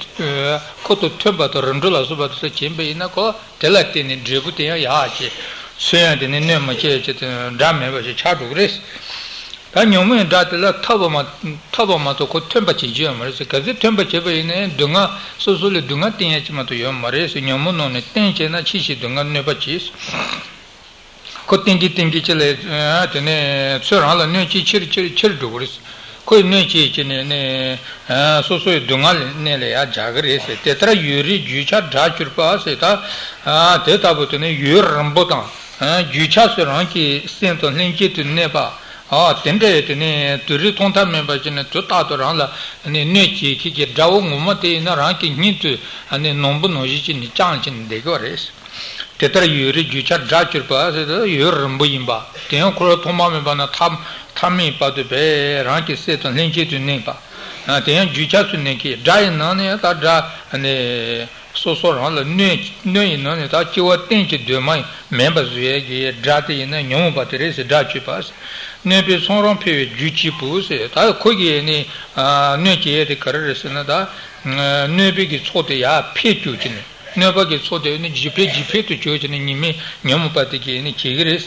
ཁོ་དང་མཐུན་པ་དང་རིམ་གྲོ་ལ་སོགས་པ་དེ་ཚོ་བྱིན་པ་ཡིན་ན་ཁོ་དེ་ལ་བརྟེན་ནས་འབྲས་བུ་དེ་ཡང་ཡག་ཅིག་སུ་ཡང་དེ་ནི་གནོད་མི་བྱེད་ཅེས་དེ་དགྲ་མེད་པ་ཞིག་ཆགས་འགྲོ་གི་རེད། ད་ཉོན་མོངས་ཡི་དགྲ་དེ་ལ་ཐོབ་པ་མ་ཐོབ་པ་མ་གཏོགས་ཁོ་མཐུན་པ་བྱེད་རྒྱུ་ཡོད་མ་རེད་ཟེར། ག་ཚོད་མཐུན་པ་བྱེད་པ་ཡིན་ནའི་སྡུག་བསྔལ་སོ་སོ་ལ་སྡུག་བསྔལ་བརྟེན་ཡ་ཅིག་མ་གཏོགས་ཡོད་མ་རེད་ཟེར། ཉོན་མོངས་རྣམས་ནི་རྟེན་བྱས་ན། ཕྱིས་ཕྱིར་སྡུག་བསྔལ་གནོད་པ་བྱེད། ཁོ་བརྟེན་གྱིན་བརྟེན་གྱིན་ཅི་ལས། དེ་ནས་ཚུར་རང་ལ་གནོད་བྱེད་ཆེ་རུ་ཆེ་རུ་ཆེ་རུ་འགྲོ་གི་རེད། ཁོས་གནོད་བྱེད་ཀྱི་ནས་ནས། སོ་སོའི་སྡུག་བསྔལ་ལ་གནས་ལ་ཡར་འཇགས་ཀྱི་རེད་ཟེར། དེ་ལྟར་ཡུན་རིང་རྒྱུན་ཆགས་སྒྲ་གྱུར་པ་ཟེར་ད། དེ་ལྟ་བུ་དེ་ནས་ཡུན་རིང་པོ་དང་། རྒྱུན་ཆགས་སུ་རང་གི་སེམས་དང་ལྷན་ཅིག་ཏུ་གནས་པ། དེ་འདྲ་ཡོད་དེ་ནས་དུས་རེ་ཐོག་མཐའ་མེད་པ་ཅིག་ནས་དུས་རྟག་ཏུ་རང་ལ་གནོད་བྱེད་མཁན་གྱི་དགྲ་བོ་ངོ་མ་དེ་ཡིན་ན་རང་གི་སྙིང་དུ་ནོར་བུ་ནང་བཞིན་ཅིག་ནས་བཅངས་ཀྱིན་བསྡད་ཀྱི་ཡོད་རེད། དེ་ལྟར་ཡུན་རིང་རྒྱུན་ཆགས་སྒྲ་གྱུར་པ་ཟེར་དུས་ཡུན་རིང་པོ་ཡིན་པ། དེ་ཡང་འཁོར་བ་ཐོག་མ་མེད་པ་ནས་མཐའ་མེད་བར་དུ་བས་རང་གི་སེམས་དང་ལྷན་ཅིག་ཏུ་གནས་པ། དེ་ཡང་རྒྱུན་ཆགས་སུ་གནས་མཁན་སྒྲ་ཡི་ནང་ནས་ད་སྒྲ་ནི་སོ་སོ་རང་ལ་གནོད་གནོད་ཡི་ནང་ནས་ད་སྐྱེ་བ་གཏན་གྱི་དོན་མ་མིན་པ་བཟོ་ཡས་ཀྱི་སྒྲ་དེ་ཡིན་ན་ཉོན་མོངས་པ་དེ་རེད་ཟེར། སྒྲ་གྱུར་པ་ཟེར། གནོད་པའི་ཚོམ་རར་འཕེལ་བའི་རྒྱུ་གཅིག་པུ་ཟེར། ད་ཁོ་གིས་ནི་གནོད་བྱེད་ཡས་དེ་ག་རེ་རེད་ཟེར་ན་ད་གནོད་པའི་གི་ཚོགས་དེ་ཡར་འཕེལ་བཅུག་ཅིག་ནས། གནོད་པ་གི་ཚོགས་དེ་ནི་ཇེ་འཕེལ་ཇེ་འཕེལ་དུ་གྱུར་ཅིག་ནས་ཉོན་མོངས་ཉོན་མོངས་པ་དེ་གིས་ནི་བྱེད་ཀྱི་རེད།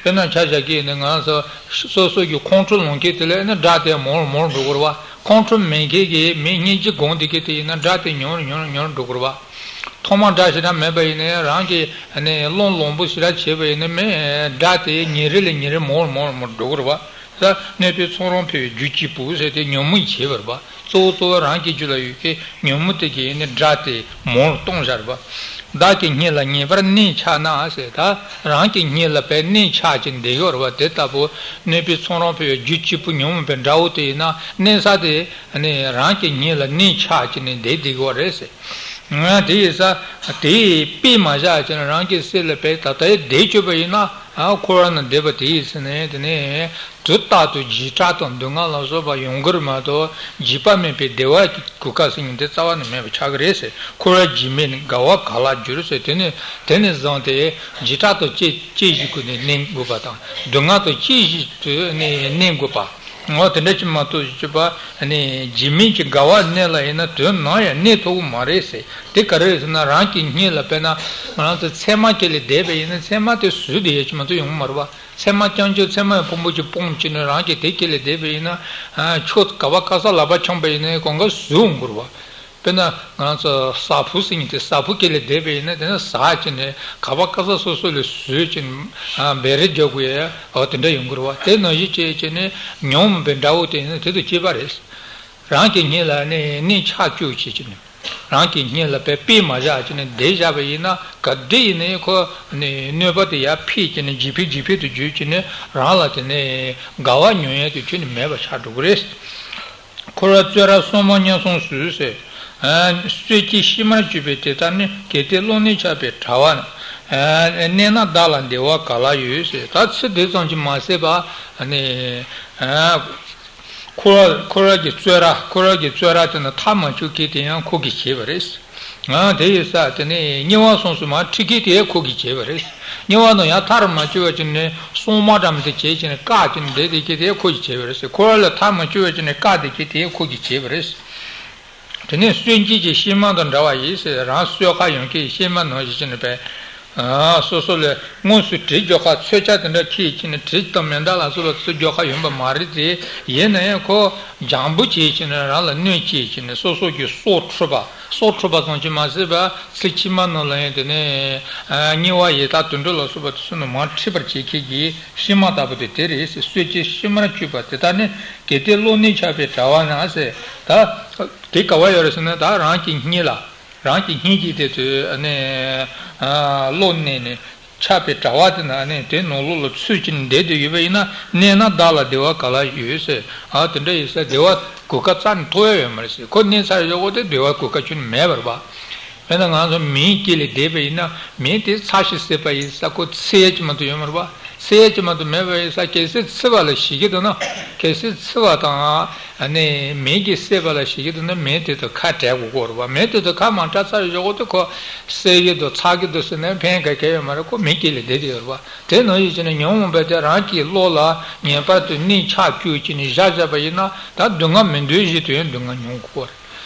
དཔེར་ན་ཆ་བཞག་གི་ནི་ང་ཚོ་སོ་སོ་གི་ཁོང་ཁྲོ་ལངས་མཁན་དེ་ལ་ནི་སྒྲ་དེ་མང་རུ་མང་རུ་འགྲོ་གི་རེད་བ། ཁོང་ཁྲོ་མེད་མཁན་གྱི་མི་སྙིང་རྗེ་སྒོམ་བསྡད་མཁན་དེ་ཡིན་ན་སྒྲ་དེ་ཉུང་རུ་ཉུང་རུ་ཉུང་རུ་འགྲོ་གི་རེད་བ། ཐོག་མར་སྒྲ་ཞེ་དྲག་མེད་པ་ཡིན་ན་རང་གི་ནི་རླུང་ལངས་པོ་ཞེ་དྲག་བྱས་པ་ཡིན་ན་མི་སྒྲ་དེ་ཉིན་རེ་ལས་ཉིན་རེ་མང་རུ་མང་རུ་མང་རུ་འགྲོ་གི་རེད་བ། ས་གནོད་པའི་ཚོམ་རར་འཕེལ་བའི་རྒྱུ་གཅིག་པུ་ཟེར་ཏེ་ཉོན་མོངས་བྱེད་པ་རེད་པ། གཙོ་བོ་གཙོ་བོ་རང་གི་རྒྱུད་ལ་ཡོད་མཁན་ཉོན་མོངས་དེ་གིས་ནི་སྒྲ་དེ་མང་རུ་གཏོང་བཞག་རེད་པ། བདག་གི་སྙིང་ལ་ངེས་པར་གནས་འཆའ་ན་ཟེར། ད་རང་གི་སྙིང་ལ་བས་གནས་འཆའ་ཅིག་བསྡད་ཡོད་རེད་པ། དེ་ལྟ་བུ་གནོད་པའི་ཚོམ་རར་འཕེལ་བའི་རྒྱུ་གཅིག་པུ་ཉོན་མོངས་པའི་དགྲ་བོ་དེ་ཡིན་ན་གནས་ས་དེ་ནི་རང་གི་སྙིང་ལ་གནས་འཆའ་ཅིག་ནས་བསྡད་བསྡད་ཡོད་རེད་ཟེར། ང་དེ་ཡིན་ས་དེ་ཡི་དཔེ་མ་བཞག་ཅིག་ན་རང་གི་སེམས་ལ་བས་ད་ལྟ་ཡི་བསྡད་ཡོད་པ་ཡིན་ན། ཨ། འཁོར་བ་ན་བསྡད་པ་དེ་ཡིན་ཟེར་ནས་དེ་ནས་དུས་རྟག་ཏུ་འཇིགས་སྐྲག་དང་སྡུག་བསྔལ་ལ་སོགས་པ་ཡོང་གི་རེད་མ་གཏོགས་འཇིགས་པ་མེད་པའི་བདེ་བ་གི་གོ་སྐབས་ཟེར་མཁན་དེ་རྩ་བ་ནས་མེད་པ་ཆགས་ཀྱི་རེད་ཟེར། འཁོར་བ་འཇིགས་མེད་ནི་དགའ་བ་ག་ལ་འགྱུར་ཟེར། དེ་ནས་དེ་ནས་བཟུང་སྟེ་འཇིགས་སྐྲག་དང་བཅས་བཅས་བཞིན་དུ་ནས་གནས་དགོས་པ་དང་སྡུག་བསྔལ་དང་བཅས་བཞིན་དུ་ནས་གནས་དགོས་པ། འོ་དེ་འདྲ་ཅིག་མ་གཏོགས་ཅིག་པ་ནི་རྗེས་མིན་གྱི་དགའ་བ་གནས་ལ་ཡིན་ན་དོན་ནམ་ཡང་གནས་ཐུབ་ཀྱི་མ་རེད་ཟེར། དེ་ག་རེ་རེད་ཟེར་ན། རང་གི་སྙིང་ལ་དཔེར་ན་ང་རང་ཚོ་མཚན་མ་སྐྱེས་ལས་འདས་པ་ཡིན་ན་མཚན་མ་དེ་བཟོས་བསྡད་ཡས་ཅིག་མ་གཏོགས་ཡོང་གི་མ་རེད་པ། མཚན་མ་རྐྱང་རྐྱང་མཚན་མ་ཡི་ཕུང་པོ་ཅིག་སྤུངས་བྱས་ནས་རང་གི་དེ་སྐྱེས་ལས་འདས་པ་ཡིན་ན། ཨ། ཁྱོད་ག་བ་ག་ས་ལག་པ་འཆང་པ་ཡིན་ན་གང་ག་བཟོས་འོང་གི་རེད་པ། དཔེར་ན་ང་རང་ཚོ་ཟ་ཕོ་ཟེར་མཁན་དེ་ཟ་ཕོ་སྐྱེས་ལས་འདས་པ་ཡིན་ན་དེ་ནི་ཟ་བྱས་ནས་ག་བ་ག་ས་སོ་སོ་ལས་བཟོས་བྱས་ནས། ཨ། འབད་རེས་རྒྱག་དགོས་ཡ། འོ་དེ་འདྲ་ཡོང་གི་རེད་པ། དེ་ནང་བཞིན་བྱས་བྱས་ནས་ཉོན་མོངས་པའི་དགྲ་བོ་དེ་ཡིན་ན་དེ་དང་གཅིག་པ་རེད། རང་གི་སྙིང་ལ་ནི་གནས་ཆགས་བཅུག་བྱས་བྱས་ནས། རང་གི་སྙིང་ལ་དཔེ་དཔེ་མ་བཞག་བྱས་ནས་བསྡད་བཞག་པ་ཡིན་ན། ག་འདྲ་ཡིན་ནའི་ཁོ་ནི་གནོད་པ་དེ་ཡར་འཕེལ་བྱས་ནས་ཇེ་འཕེལ་ཇེ་འཕེལ་དུ་འགྱུར་བྱས་ནས་རང་ལ་དེ་ནས་དགའ་བ་མྱོང་ཡས་དེ་ཁྱོན་ནས་མེད་པ་ཆགས་འགྲོ་གི་རེད། འཁོར་བ་བཙོན་རར་སྲུང་མ་ཉེན་སྲུང་ཟེར། ཨ། གསོད་བྱེད་གཤེད་མར་གྱུར་པའི་དེ་ལྟར་ནི། གལ་ཏེ་བློ་གནས་ཆགས་པའི་དྲ་བ་ན། ཨ། གནས་ན་བདག་ལ་བདེ་བ་ག་ལ་ཡོད་ཟེར། ད་ཚིག་དེ་ཙམ་གྱིས་མ་ཟད་པ་ནི། ཨ། འཁོར་བ་འཁོར་བ་གྱི་བཙོན་ར། འཁོར་བ་གྱི་བཙོན་ར་དེ་ནི་ཐག་མ་ཆོད་མཁན་དེ་ཡང་ཁོ་གིས་བྱས་པ་རེད། ཨ། དེ་ཡིན་ཙང་དེ་ནས་དམྱལ་བ་གསུམ་སུ་མར་ཁྲིད་མཁན་དེ་ཁོ་གིས་བྱས་པ་རེད། དམྱལ་བ་ནང་ཡང་མཐར་མ་ལྕི་བ་ཅིག་ནས་སྲུང་མ་འདྲ་མི་དེ་བྱས་ཅིག་ནས་བཀག་ཅིག་ནས་བསྡད་བསྡད་མཁན་དེ་ཁོ་གིས་བྱས་པ་རེད་ཟེར། འཁོར་བ་ལ་མཐར་མ་ལྕི་བ་ཅིག་ནས་བཀག་བསྡད་མཁན་དེ་ཁོ་གིས་བྱས་པ་རེད། དེ་ནས་གསོད་བྱེད་ཀྱི་གཤེད་མ་དང་འདྲ་བ་ཡིན་ཟེར། རང་གསོད་ག་ཡོང་མཁན་གཤེད་མ་ནང་བཞིན་བྱས་ནས་བས། ཨ། སོ་སོ་ལ་དངོས་སུ་གྲི་རྒྱག་ག་མཚོན་ཆ་དེ་འདྲ་འཁྱེར་བྱས་ནས། གྲི་དང་མེ་མདའ་ལ་སོགས་པ་ཚུར་རྒྱག་ག་ཡོང་པ་མ་རེད་དེ། ཡིན་ན་ཡང་ཁོ་སྦྱང་བུ་བྱས་བྱས་ནས་རང་ལ་གནོད་བྱས་བྱས་ནས་སོ་སོ་གི་སྲོག་འཕྲོག་པ། སྲོག་འཕྲོག་པ་ཙམ་གྱིས་མ་ཟད་པ་ཚེ་ཕྱི་མ་ནང་ལ་ཡང་དེ་ནས། ཨ། དམྱལ་བ་ཡི་དྭགས་དུད་འགྲོ་ལ་སོགས་པ་དེ་ཚོ་ནང་མར་ཁྲིད་པར་བྱེད་མཁན་གྱི་གཤེད་མ་ལྟ་བུ་དེ་དེ་རེད་ཟེར། གསོད་བྱེད་གཤེད་མར་གྱུར་པ་དེ་ལྟར་ནི། གལ་ཏེ་བློ་གནས་ཆགས་པའི་དྲ་བ་ན་ཟེར། ད་དེ་ག་བ་ཡོད་རེད་ཟེར་ན། ད་རང་གི་སྙིང་ལ། རང་གི་སྙིང་གི་དེ་ཚོའི་ནས། ཨ། བློ་གནས་ནས་ཆགས་པའི་དྲ་བ་དེ་ན་ནས་དེ་ནང་ལོགས་ལ་ཚུད་ཅིག་བསྡད་དེ་ཡོད་པ་ཡིན་ན། གནས་ན་བདག་ལ་བདེ་བ་ག་ལ་ཡོད་ཟེར། ཨ། དེ་འདྲ་ཡིན་ཙང་བདེ་བ་གོ་སྐབས་རྩ་ནས་ཐོབ་ཡ་ཡོད་མ་རེད་ཟེར། ཁོ་གནས་ཚར་ཡོད་གོ་དེ་བདེ་བ་གོ་སྐབས་ཁྱོན་ནས་མེད་པ་རེད་པ། དཔེར་ན་ང་ཚོ་མེ་སྐྱེས་ལས་འདས་པ་ཡིན་ན། མེ་དེ་ཚ་ཞིང་བསྲེགས་པ་ཡིན་ཙང་ཁོ་འཚིག་ཡ་ཅིག་མ་གཏོགས་ཡོད་མ་རེད་པ། འཚིག་ཡ་ཅིག་མ་གཏོགས་མེད་པ་ཡིན་ཙང་། གལ་སྲིད་འཚིག་པ་ལ་ཞེད་ཀྱི་འདུག་ན། གལ་སྲིད་འཚིག་པ་དང་། ཨ་ནི་མེ་གིས་བསྲེགས་པ་ལ་ཞེད་ཀྱི་འདུག་ན། མེ་དེ་དང་ཁ་བྲལ་དགོས་ཀྱི་རེད་པ། མེ་དེ་དང་ཁ་མ་བྲལ་ཚར་ཡོད་གོ་དེ་ཁོ་བསྲེག་གི་འདུག་ཚ་གི་འདུག་ཟེར་ནས་ཕན་ག་གེ་ཡོད་མ་རེད། ཁོ་མེ་སྐྱེས་ལས་འདས་དེ་ཡོད་རེད་པ། དེ་ནང་བཞིན་བྱས་ནས་ཉོན་མོངས་པ་དེ་རང་གི་བློ་ལ་ངེས་པར་དུ་གནས་ཆགས་བཅུག་བྱས་ནས་བཞག་བཞག་པ་ཡིན་ན། ད་སྡུག་བསྔལ་མི་འདོད་བཞིན་དུ་ཡང་སྡུག་བསྔལ་མྱོང་དགོས་ཀྱི་རེད།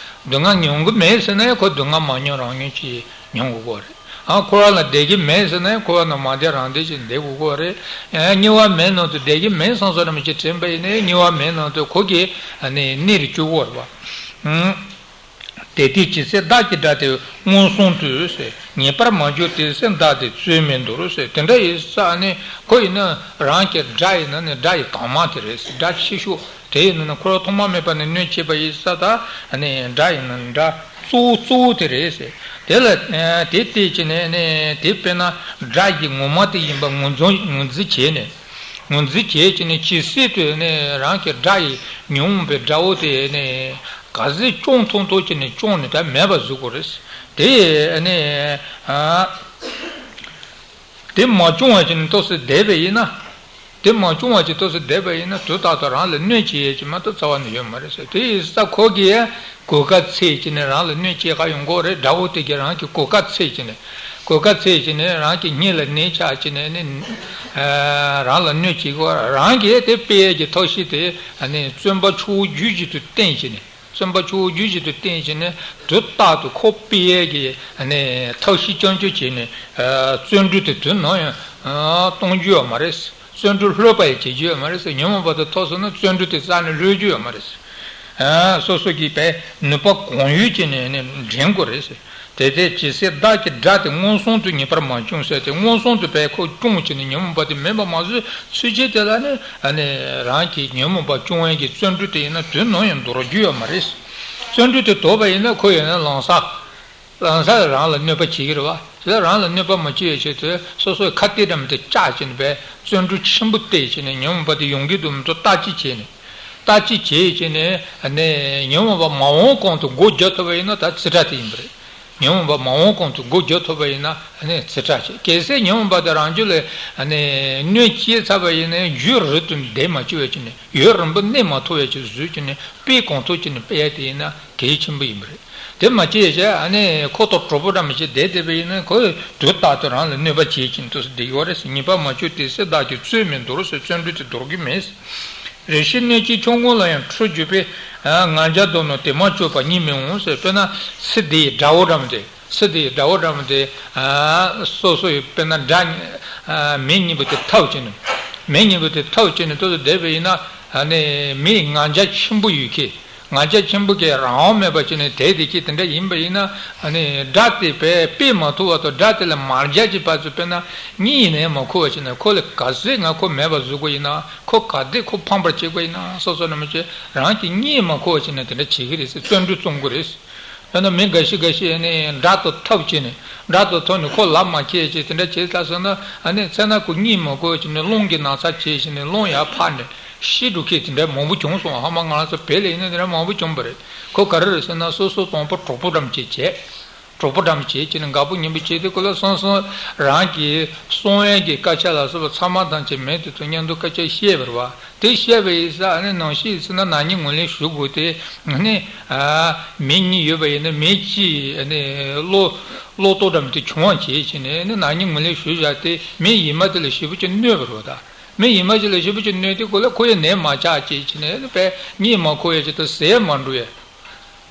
སྡུག་བསྔལ་མྱོང་གི་མེད་ཟེར་ན་ཡང་ཁོ་སྡུག་བསྔལ་མ་མྱོང་རང་མྱོང་ཅིག་མྱོང་དགོས་ཀྱི་རེད། ཨ། འཁོར་བ་ལ་བསྡད་ཀྱི་མེད་ཟེར་ན་ཡང་འཁོར་བ་ནང་མ་བསྡད་རང་བསྡད་ཅིག་བསྡད་དགོས་ཀྱི་རེད། ཨ། དམྱལ་བ་མེའི་ནང་དུ་བསྡད་ཀྱི་མེད་བསམ་བསམ་རང་མི་ཅིག་དྲན་པ་ཡིན་ན། དམྱལ་བ་མེའི་ནང་དུ་ཁོ་གི་གནས་རུ་བཅུག་དགོས་རེད་པ། ཨང་། དེ་ལྟས་ཇི་སྲིད་བདག་གི་དགྲ་དེ་མངོན་སུམ་དུ་ཟེར། ངེས་པར་མ་གྱུར་དེ་སྲིད་བདག་དེ་བཙོན་མི་འདོར་ཟེར། དེ་འདྲ་ཡིན་ཙང་ནི་ཁོ་ཡིན་ན་རང་གི་དགྲ་ཡིན་ན་ནི་དགྲ་ཡི་དྭངས་མ་དེ་རེད་ཟེར། དགྲ་ཆེ་ཤོས་དེ་ཡིན་ན་ནི་འཁོར་བ་ཐོག་མ་མེད་པ་ནས་གནོད་བྱེད་པ་ཡིན་ཙང་། ད་ནི་དགྲ་ཡིན་ན་ནི་དགྲ་གཙོ་བོ་གཙོ་བོ་དེ་རེད་ཟེར། དེ་ལ་དེ་བལྟས་ཀྱི་ནི་ནི་དེ་དཔེར་ན་དགྲ་ཡི་ངོ་མ་དེ་ཡིན་པ་ངོས་འཛིན་ངོས་འཛིན་བྱས་ནས། ངོས་འཛིན་བྱས་ཀྱི་ནི་ཇི་སྲིད་དུ་ནི་རང་གི་དགྲ་ཡི་ཉོན་མོངས་པའི་དགྲ་བོ་དེ་ནི་ག་ཚོད་བཅོམ་ཐུབ་ཐུབ་ཀྱི་ནི་བཅོམ་ནས་ད་མེད་པ་བཟོ་དགོས་རེད། དེ་ནི་ཨ། དེ་མ་བྱུང་བ་ཅིག་ནི་ཏོག་ཙམ་བསྡད་པ་ཡིན་ན། དེ་མ་བྱུང་བ་ཅིག་ཏོག་ཙམ་བསྡད་པ་ཡིན་ན། དུས་རྟག་ཏུ་རང་ལ་གནོད་བྱེད་ཡས་ཅིག་མ་གཏོགས་རྩ་བ་ནས་ཡོད་མ་རེད་ཟེར། དེ་ཡིན་ཙང་ཁོ་གིས་གོ་སྐབས་འཚོལ་བྱས་ནས་རང་ལ་གནོད་བྱེད་ག་ཡོང་གི་རེད། དགྲ་བོ་དེ་གིས་རང་གི་གོ་སྐབས་འཚོལ་བྱས་ནས། གོ་སྐབས་འཚོལ་བྱས་ནས་རང་གི་སྙིང་ལ་གནས་ཆགས་བྱས་ནས་ནི། ཨ། རང་ལ་གནོད་བྱེད་ཀྱི། རང་གིས་དེ་སྤེལ་ཡས་ཀྱི་ཐབས་ཤེས་དེ་ནི་བཙོན་པ་ཆུ་བོ་རྒྱུན་བཞིན་དུ་བསྟེན་བྱས་ནས། བཙོན་པ་ཆུ་བོ་རྒྱུན་བཞིན་དུ་བསྟེན་བྱས་ནས་དུས་རྟག་ཏུ་ཁོ་སྤེལ་ཡས་ཀྱི་ནི་ཐབས་ཤེས་རྐྱང་རྐྱང་བྱས་ནས། ཨ། བརྩོན་འགྲུས་དེ་དུས་ནམ་ཡང་གཏོང་རྒྱུ་ཡོད་མ་རེད། བརྩོན་འགྲུས་ལྷོད་པ་ཡང་བྱེད་རྒྱུ་ཡོད་མ་རེད་ཟེར། ཉོན་མོངས་པ་དེ་ཐོབ་སོང་ན་བརྩོན་འགྲུས་དེ་རྩ་ནས་ལྷོད་རྒྱུ་ཡོད་མ་རེད་ཟེར། ཨ། སོ་སོ་གིས་དཔེ་ནུས་པ་གང་ཡོད་ཀྱིས་ནི་ནི་འདྲེན་དགོས་རེད་ཟེར། དེ་ལྟས་ཇི་སྲིད་བདག་གི་དགྲ་དེ་མངོན་སུམ་དུ་ངེས་པར་མ་བྱུང་ཟེར་ཏེ། མངོན་སུམ་དུ་དཔེ་ཁོ་བཅོམ་བྱས་ནས་ཉོན་མོངས་པ་དེ་མེད་པ་མ་བཟོས་ཚུལ་གྱིས་དེ་ལ་ནི། ཨ་ནི་རང་གི་ཉོན་མོངས་པ་བཅོམ་ཡས་ཀྱི་བརྩོན་འགྲུས་དེ་ཡིན་ན་དུས་ནམ་ཡང་དོར་རྒྱུ་ཡོད་མ་རེད། བརྩོན་འགྲུས་དེ་དོར་བ་ཡིན་ན་ཁོ་ཡིན་ན་ལམ་སང་། ལམ་སང་རང་ལ་གནོད་པ་བྱེད་ཀྱི་རེད་བ། དེ་ལ་རང་ལ་གནོད་པ་མ་བྱེད་ཡས་ཆེད་དུ་སོ་སོའི་ཁ་གཏད་འདྲ་མི་དེ་བཅག་བྱས་ནས་དཔེ་བརྩོན་འགྲུས་ཆེན་པོ་བཏོན་བྱས་ནས་ཉོན་མོངས་པ་དེ་ཡོང་གི་འདུག་མི་འདུག་བརྟག་དཔྱད་བྱས་ནས། བརྟག་དཔྱད་བྱས་བྱས་ནས་ནི་ཉོན་མོངས་པ་མ་འོངས་གོང་དུ་སྒོ་རྒྱག་ཐུབ་པ་ཡིན་ན་ད་རྩིས་ཁྲ་དེ་ཡིན་པ་རེད། ཉོན་མོངས་པ་མ་འོངས་གོང་དུ་སྒོ་རྒྱག་ཐུབ་པ་ཡིན་ན་ནི་རྩིས་ཁྲ་བྱེད། གལ་སྲིད་ཉོན་མོངས་པ་དེ་རང་རྒྱུད་ལ་ནི་གནོད་སྐྱེལ་ཚར་བ་ཡིན་ན་ཡུན་རིང་དུ་བསྡད་མ་བཅུག་པ་བྱས་ནས། ཡུན་རིང་པོ་གནས་མ་ཐུབ་པ་བྱས་བཟོས་བྱས་ནས་སྤེལ་གང་ཐུབ་བྱས་ནས་སྤེལ་ཡ་དེ་ཡིན་ན་གལ་ཆེན་པོ་ཡིན་པ་རེད། དེ་མ་བྱས་བྱས་ཨ་ནི་ཁོ་ཐོག་གྲོགས་པོ་འདྲ་མི་བྱེད་བསྡད་བསྡད་པ་ཡིན་ན་ཁོས་དུས་རྟག་ཏུ་རང་ལ་གནོད་པ་བྱེད་ཀྱིན་དུ་བསྡད་ཡོད་རེད་ཟེར། ངེས་པར་མ་བྱུང་དེ་སྲིད་བདག་གི་བརྩོན་མི་འདོར་ཟེར། བརྩོན་འགྲུས་དེ་འདོར་གྱི་མེད། རེ་ཞིག་གནོད་བྱེད་ཆོམ་རྐུན་ལ་ཡང་ཁྲོ་གྱུར་པས། ང་རྒྱལ་བཟློག་ནས་དེ་མ་བཅོས་པར་གཉིད་མི་འོང་ཟེར། དཔེར་ན་སི་ཏཱའི་དགྲ་བོ་འདྲ་མོ་དེ། སི་ཏཱའི་དགྲ་བོ་འདྲ་མོ་དེ། སོ་སོའི་དཔེར་ན་དགྲ། མི་གཉིས་པོ་དེ་འཐབ་བྱས་ནས། མི་གཉིས་པོ་དེ་འཐབ་བྱས་ནས་ཏོག་ཙམ་བསྡད་པ་ཡིན་ན། ཨ་ནི་མི་ང་རྒྱལ་ཆེན་པོ་ཡོད་མཁན། ང་རྒྱལ་ཆེན་པོ་གིས་རང་དབང་མེད་པ་བྱས་ནས་དེད་དེ་ཀྱི་དེ་འདྲ་ཡིན་པ་ཡིན་ན། ཨ་ནི་དགྲ་དེ་དཔེ་སྤེལ་མ་ཐུབ་བར་དུ་དགྲ་དེ་ལ་མ་རྒྱལ་གྱི་བར་དུ་དཔེར་ན་གཉིད་ཡིན་ནའི་མ་ཁུག་པ་བྱས་ནས། ཁོ་ལ་ག་ཚོད་ང་ཁོ་མེད་པ་བཟོ་དགོས་ཡིན་ན། ཁོ་ག་དུས་ཁོ་ཕམ་པར་བྱེད་དགོས་ཡིན་ན། སོ་སོ་ནམ་ཞིག་རང་གི་གཉིད་མ་ཁུག་པ་བྱས་ནས་དེ་འདྲ་བྱེད་ཀྱི་རེད་ཟེར། བརྩོན་འགྲུས་བརྩོན་དགོས་རེད། ཡང་ན་མི་འགའ་ཞིག་འགའ་ཞིག་ནི་དགྲ་དང་འཐབ་བྱས་ནས། དགྲ་དང་འཐབ་ནས་ཁོ་ལག་མ་ཁེལ་བྱས་དེ་འདྲ་བྱས་ཚར་སོང་ན། ཨ་ནི་མཚན་ན་ཁོ་གཉིད་མ་ཁུག་བྱས་ནས་རླུང་གིས་ན་ཚ་བྱས་བྱས་ནས་རླུང་ཡར་འཕར་ནས་ཤི་འགྲོ་མཁན་དེ་འདྲ་མང་པོ་བྱུང་སོང་། ཧ་མ་ང་རང་ཚོ་བོད་ལ་ཡིན་ན་དེ་འདྲ་མང་པོ་བྱུང་བ་རེད། ཁོ་ག་རེ་རེད་ཟེར་ན། སོ་སོ་དང་པོ་གྲོགས་པོ་འདྲ་མོ་བྱས་བྱས། གྲོགས་པོ་འདྲ་མོ་བྱས་བྱས་ནས་དགའ་པོ་ཉེ་པོ་བྱས་ཏེ། ཁོ་ལ་སོང་སོང་རང་གི་གསང་བའི་གི་སྐད་ཆ་ལ་སོགས་པ་ཚང་མ་དང་བཅས་མི་དེ་ཚོ་མཉམ་དུ་སྐད་ཆ་བཤད་པ་རེད་བ། དེ་བཤད་པ་ཡིན་ཙང་། ཨ་ནི་ནམ་ཞིག་ཡིན་ན་ནག་ཉེས་ངོས་ལེན་ཞུ་དགོས་ཏེ། ཨ་ནི་མི་གཉིས་ཡོད་པ་ཡིན་ན་མི་གཅིག་ཨ་ནི་བློ་བློ་ལྟོགས་འདྲ་མོ་དེ་བྱུང་བ་བྱས་བྱས་ནས། ཨ་ནི་ནག་ཉེས་ངོས་ལེན་ཞུ་བཞག་སྟེ། མི་ཡིན་མ་དེ་ལ་ཞེ་པོ་ཅིག་གནོད་པ་རེད་བ་ད། མི་ཡིན་མ་ཅིག་ལ་ཞེ་པོ་ཅིག་གནོད་དེ། ཁོ་ལ་ཁོ་ཡི་ནད་མ་ཆགས་བྱས་བྱས་ནས། ཨ་ནི་དཔེ་གཉིད་མ་ཁུག་ཡ་ཅིག་དང་ཟས་མ་འགྲོ་ཡ།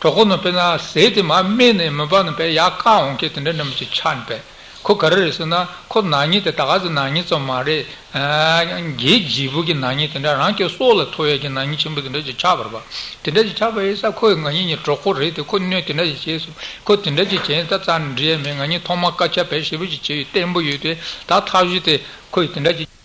གྲོད་ཁོག་ནང་དཔེར་ན་ཟས་དེ་མར་སྨད་ནས་མི་འབབ་ནས་དཔེ་ཡར་བཀག་འོང་མཁན་དེ་འདྲ་འདྲ་མོ་ཅིག་ཆགས་ནས་པས། ཁོ་ག་རེ་རེད་ཟེར་ན། ཁོ་ནག་ཉེས་དེ་ད་ག་ཚོད་ནག་ཉེས་ཙམ་མ་རེད། ཨ། སྒེར་གྱི་བུ་གི་ནག་ཉེས་དེ་འདྲ། རང་གི་སྲོག་ལ་ཐུག་ཡས་ཀྱི་ནག་ཉེས་ཆེན་པོ་དེ་འདྲ་ཅིག་ཆགས་པ་རེད་པ། དེ་འདྲ་ཅིག་ཆགས་པ་ཡིན་ཙང་ཁོ་ཡི་ང་གཉིས་གཉིས་གྲོགས་པོ་རེད་དེ། ཁོ་གནོད་དེ་འདྲ་ཅིག་བྱས་སོང་། ཁོ་དེ་འདྲ་ཅིག་བྱས་ད་རྩ་འགྲིག་ཡས་མེད། ང་གཉིས་ཐོག་མར་སྐད་ཆ་དཔེ་ཞེ་པོ་ཅིག་བྱས་ཡོད། བརྟན་པོ་ཡོད་དེ། ད་ཐབས་ཤེས་དེ་ཁོ་ཡི་དེ་འདྲ་ཅིག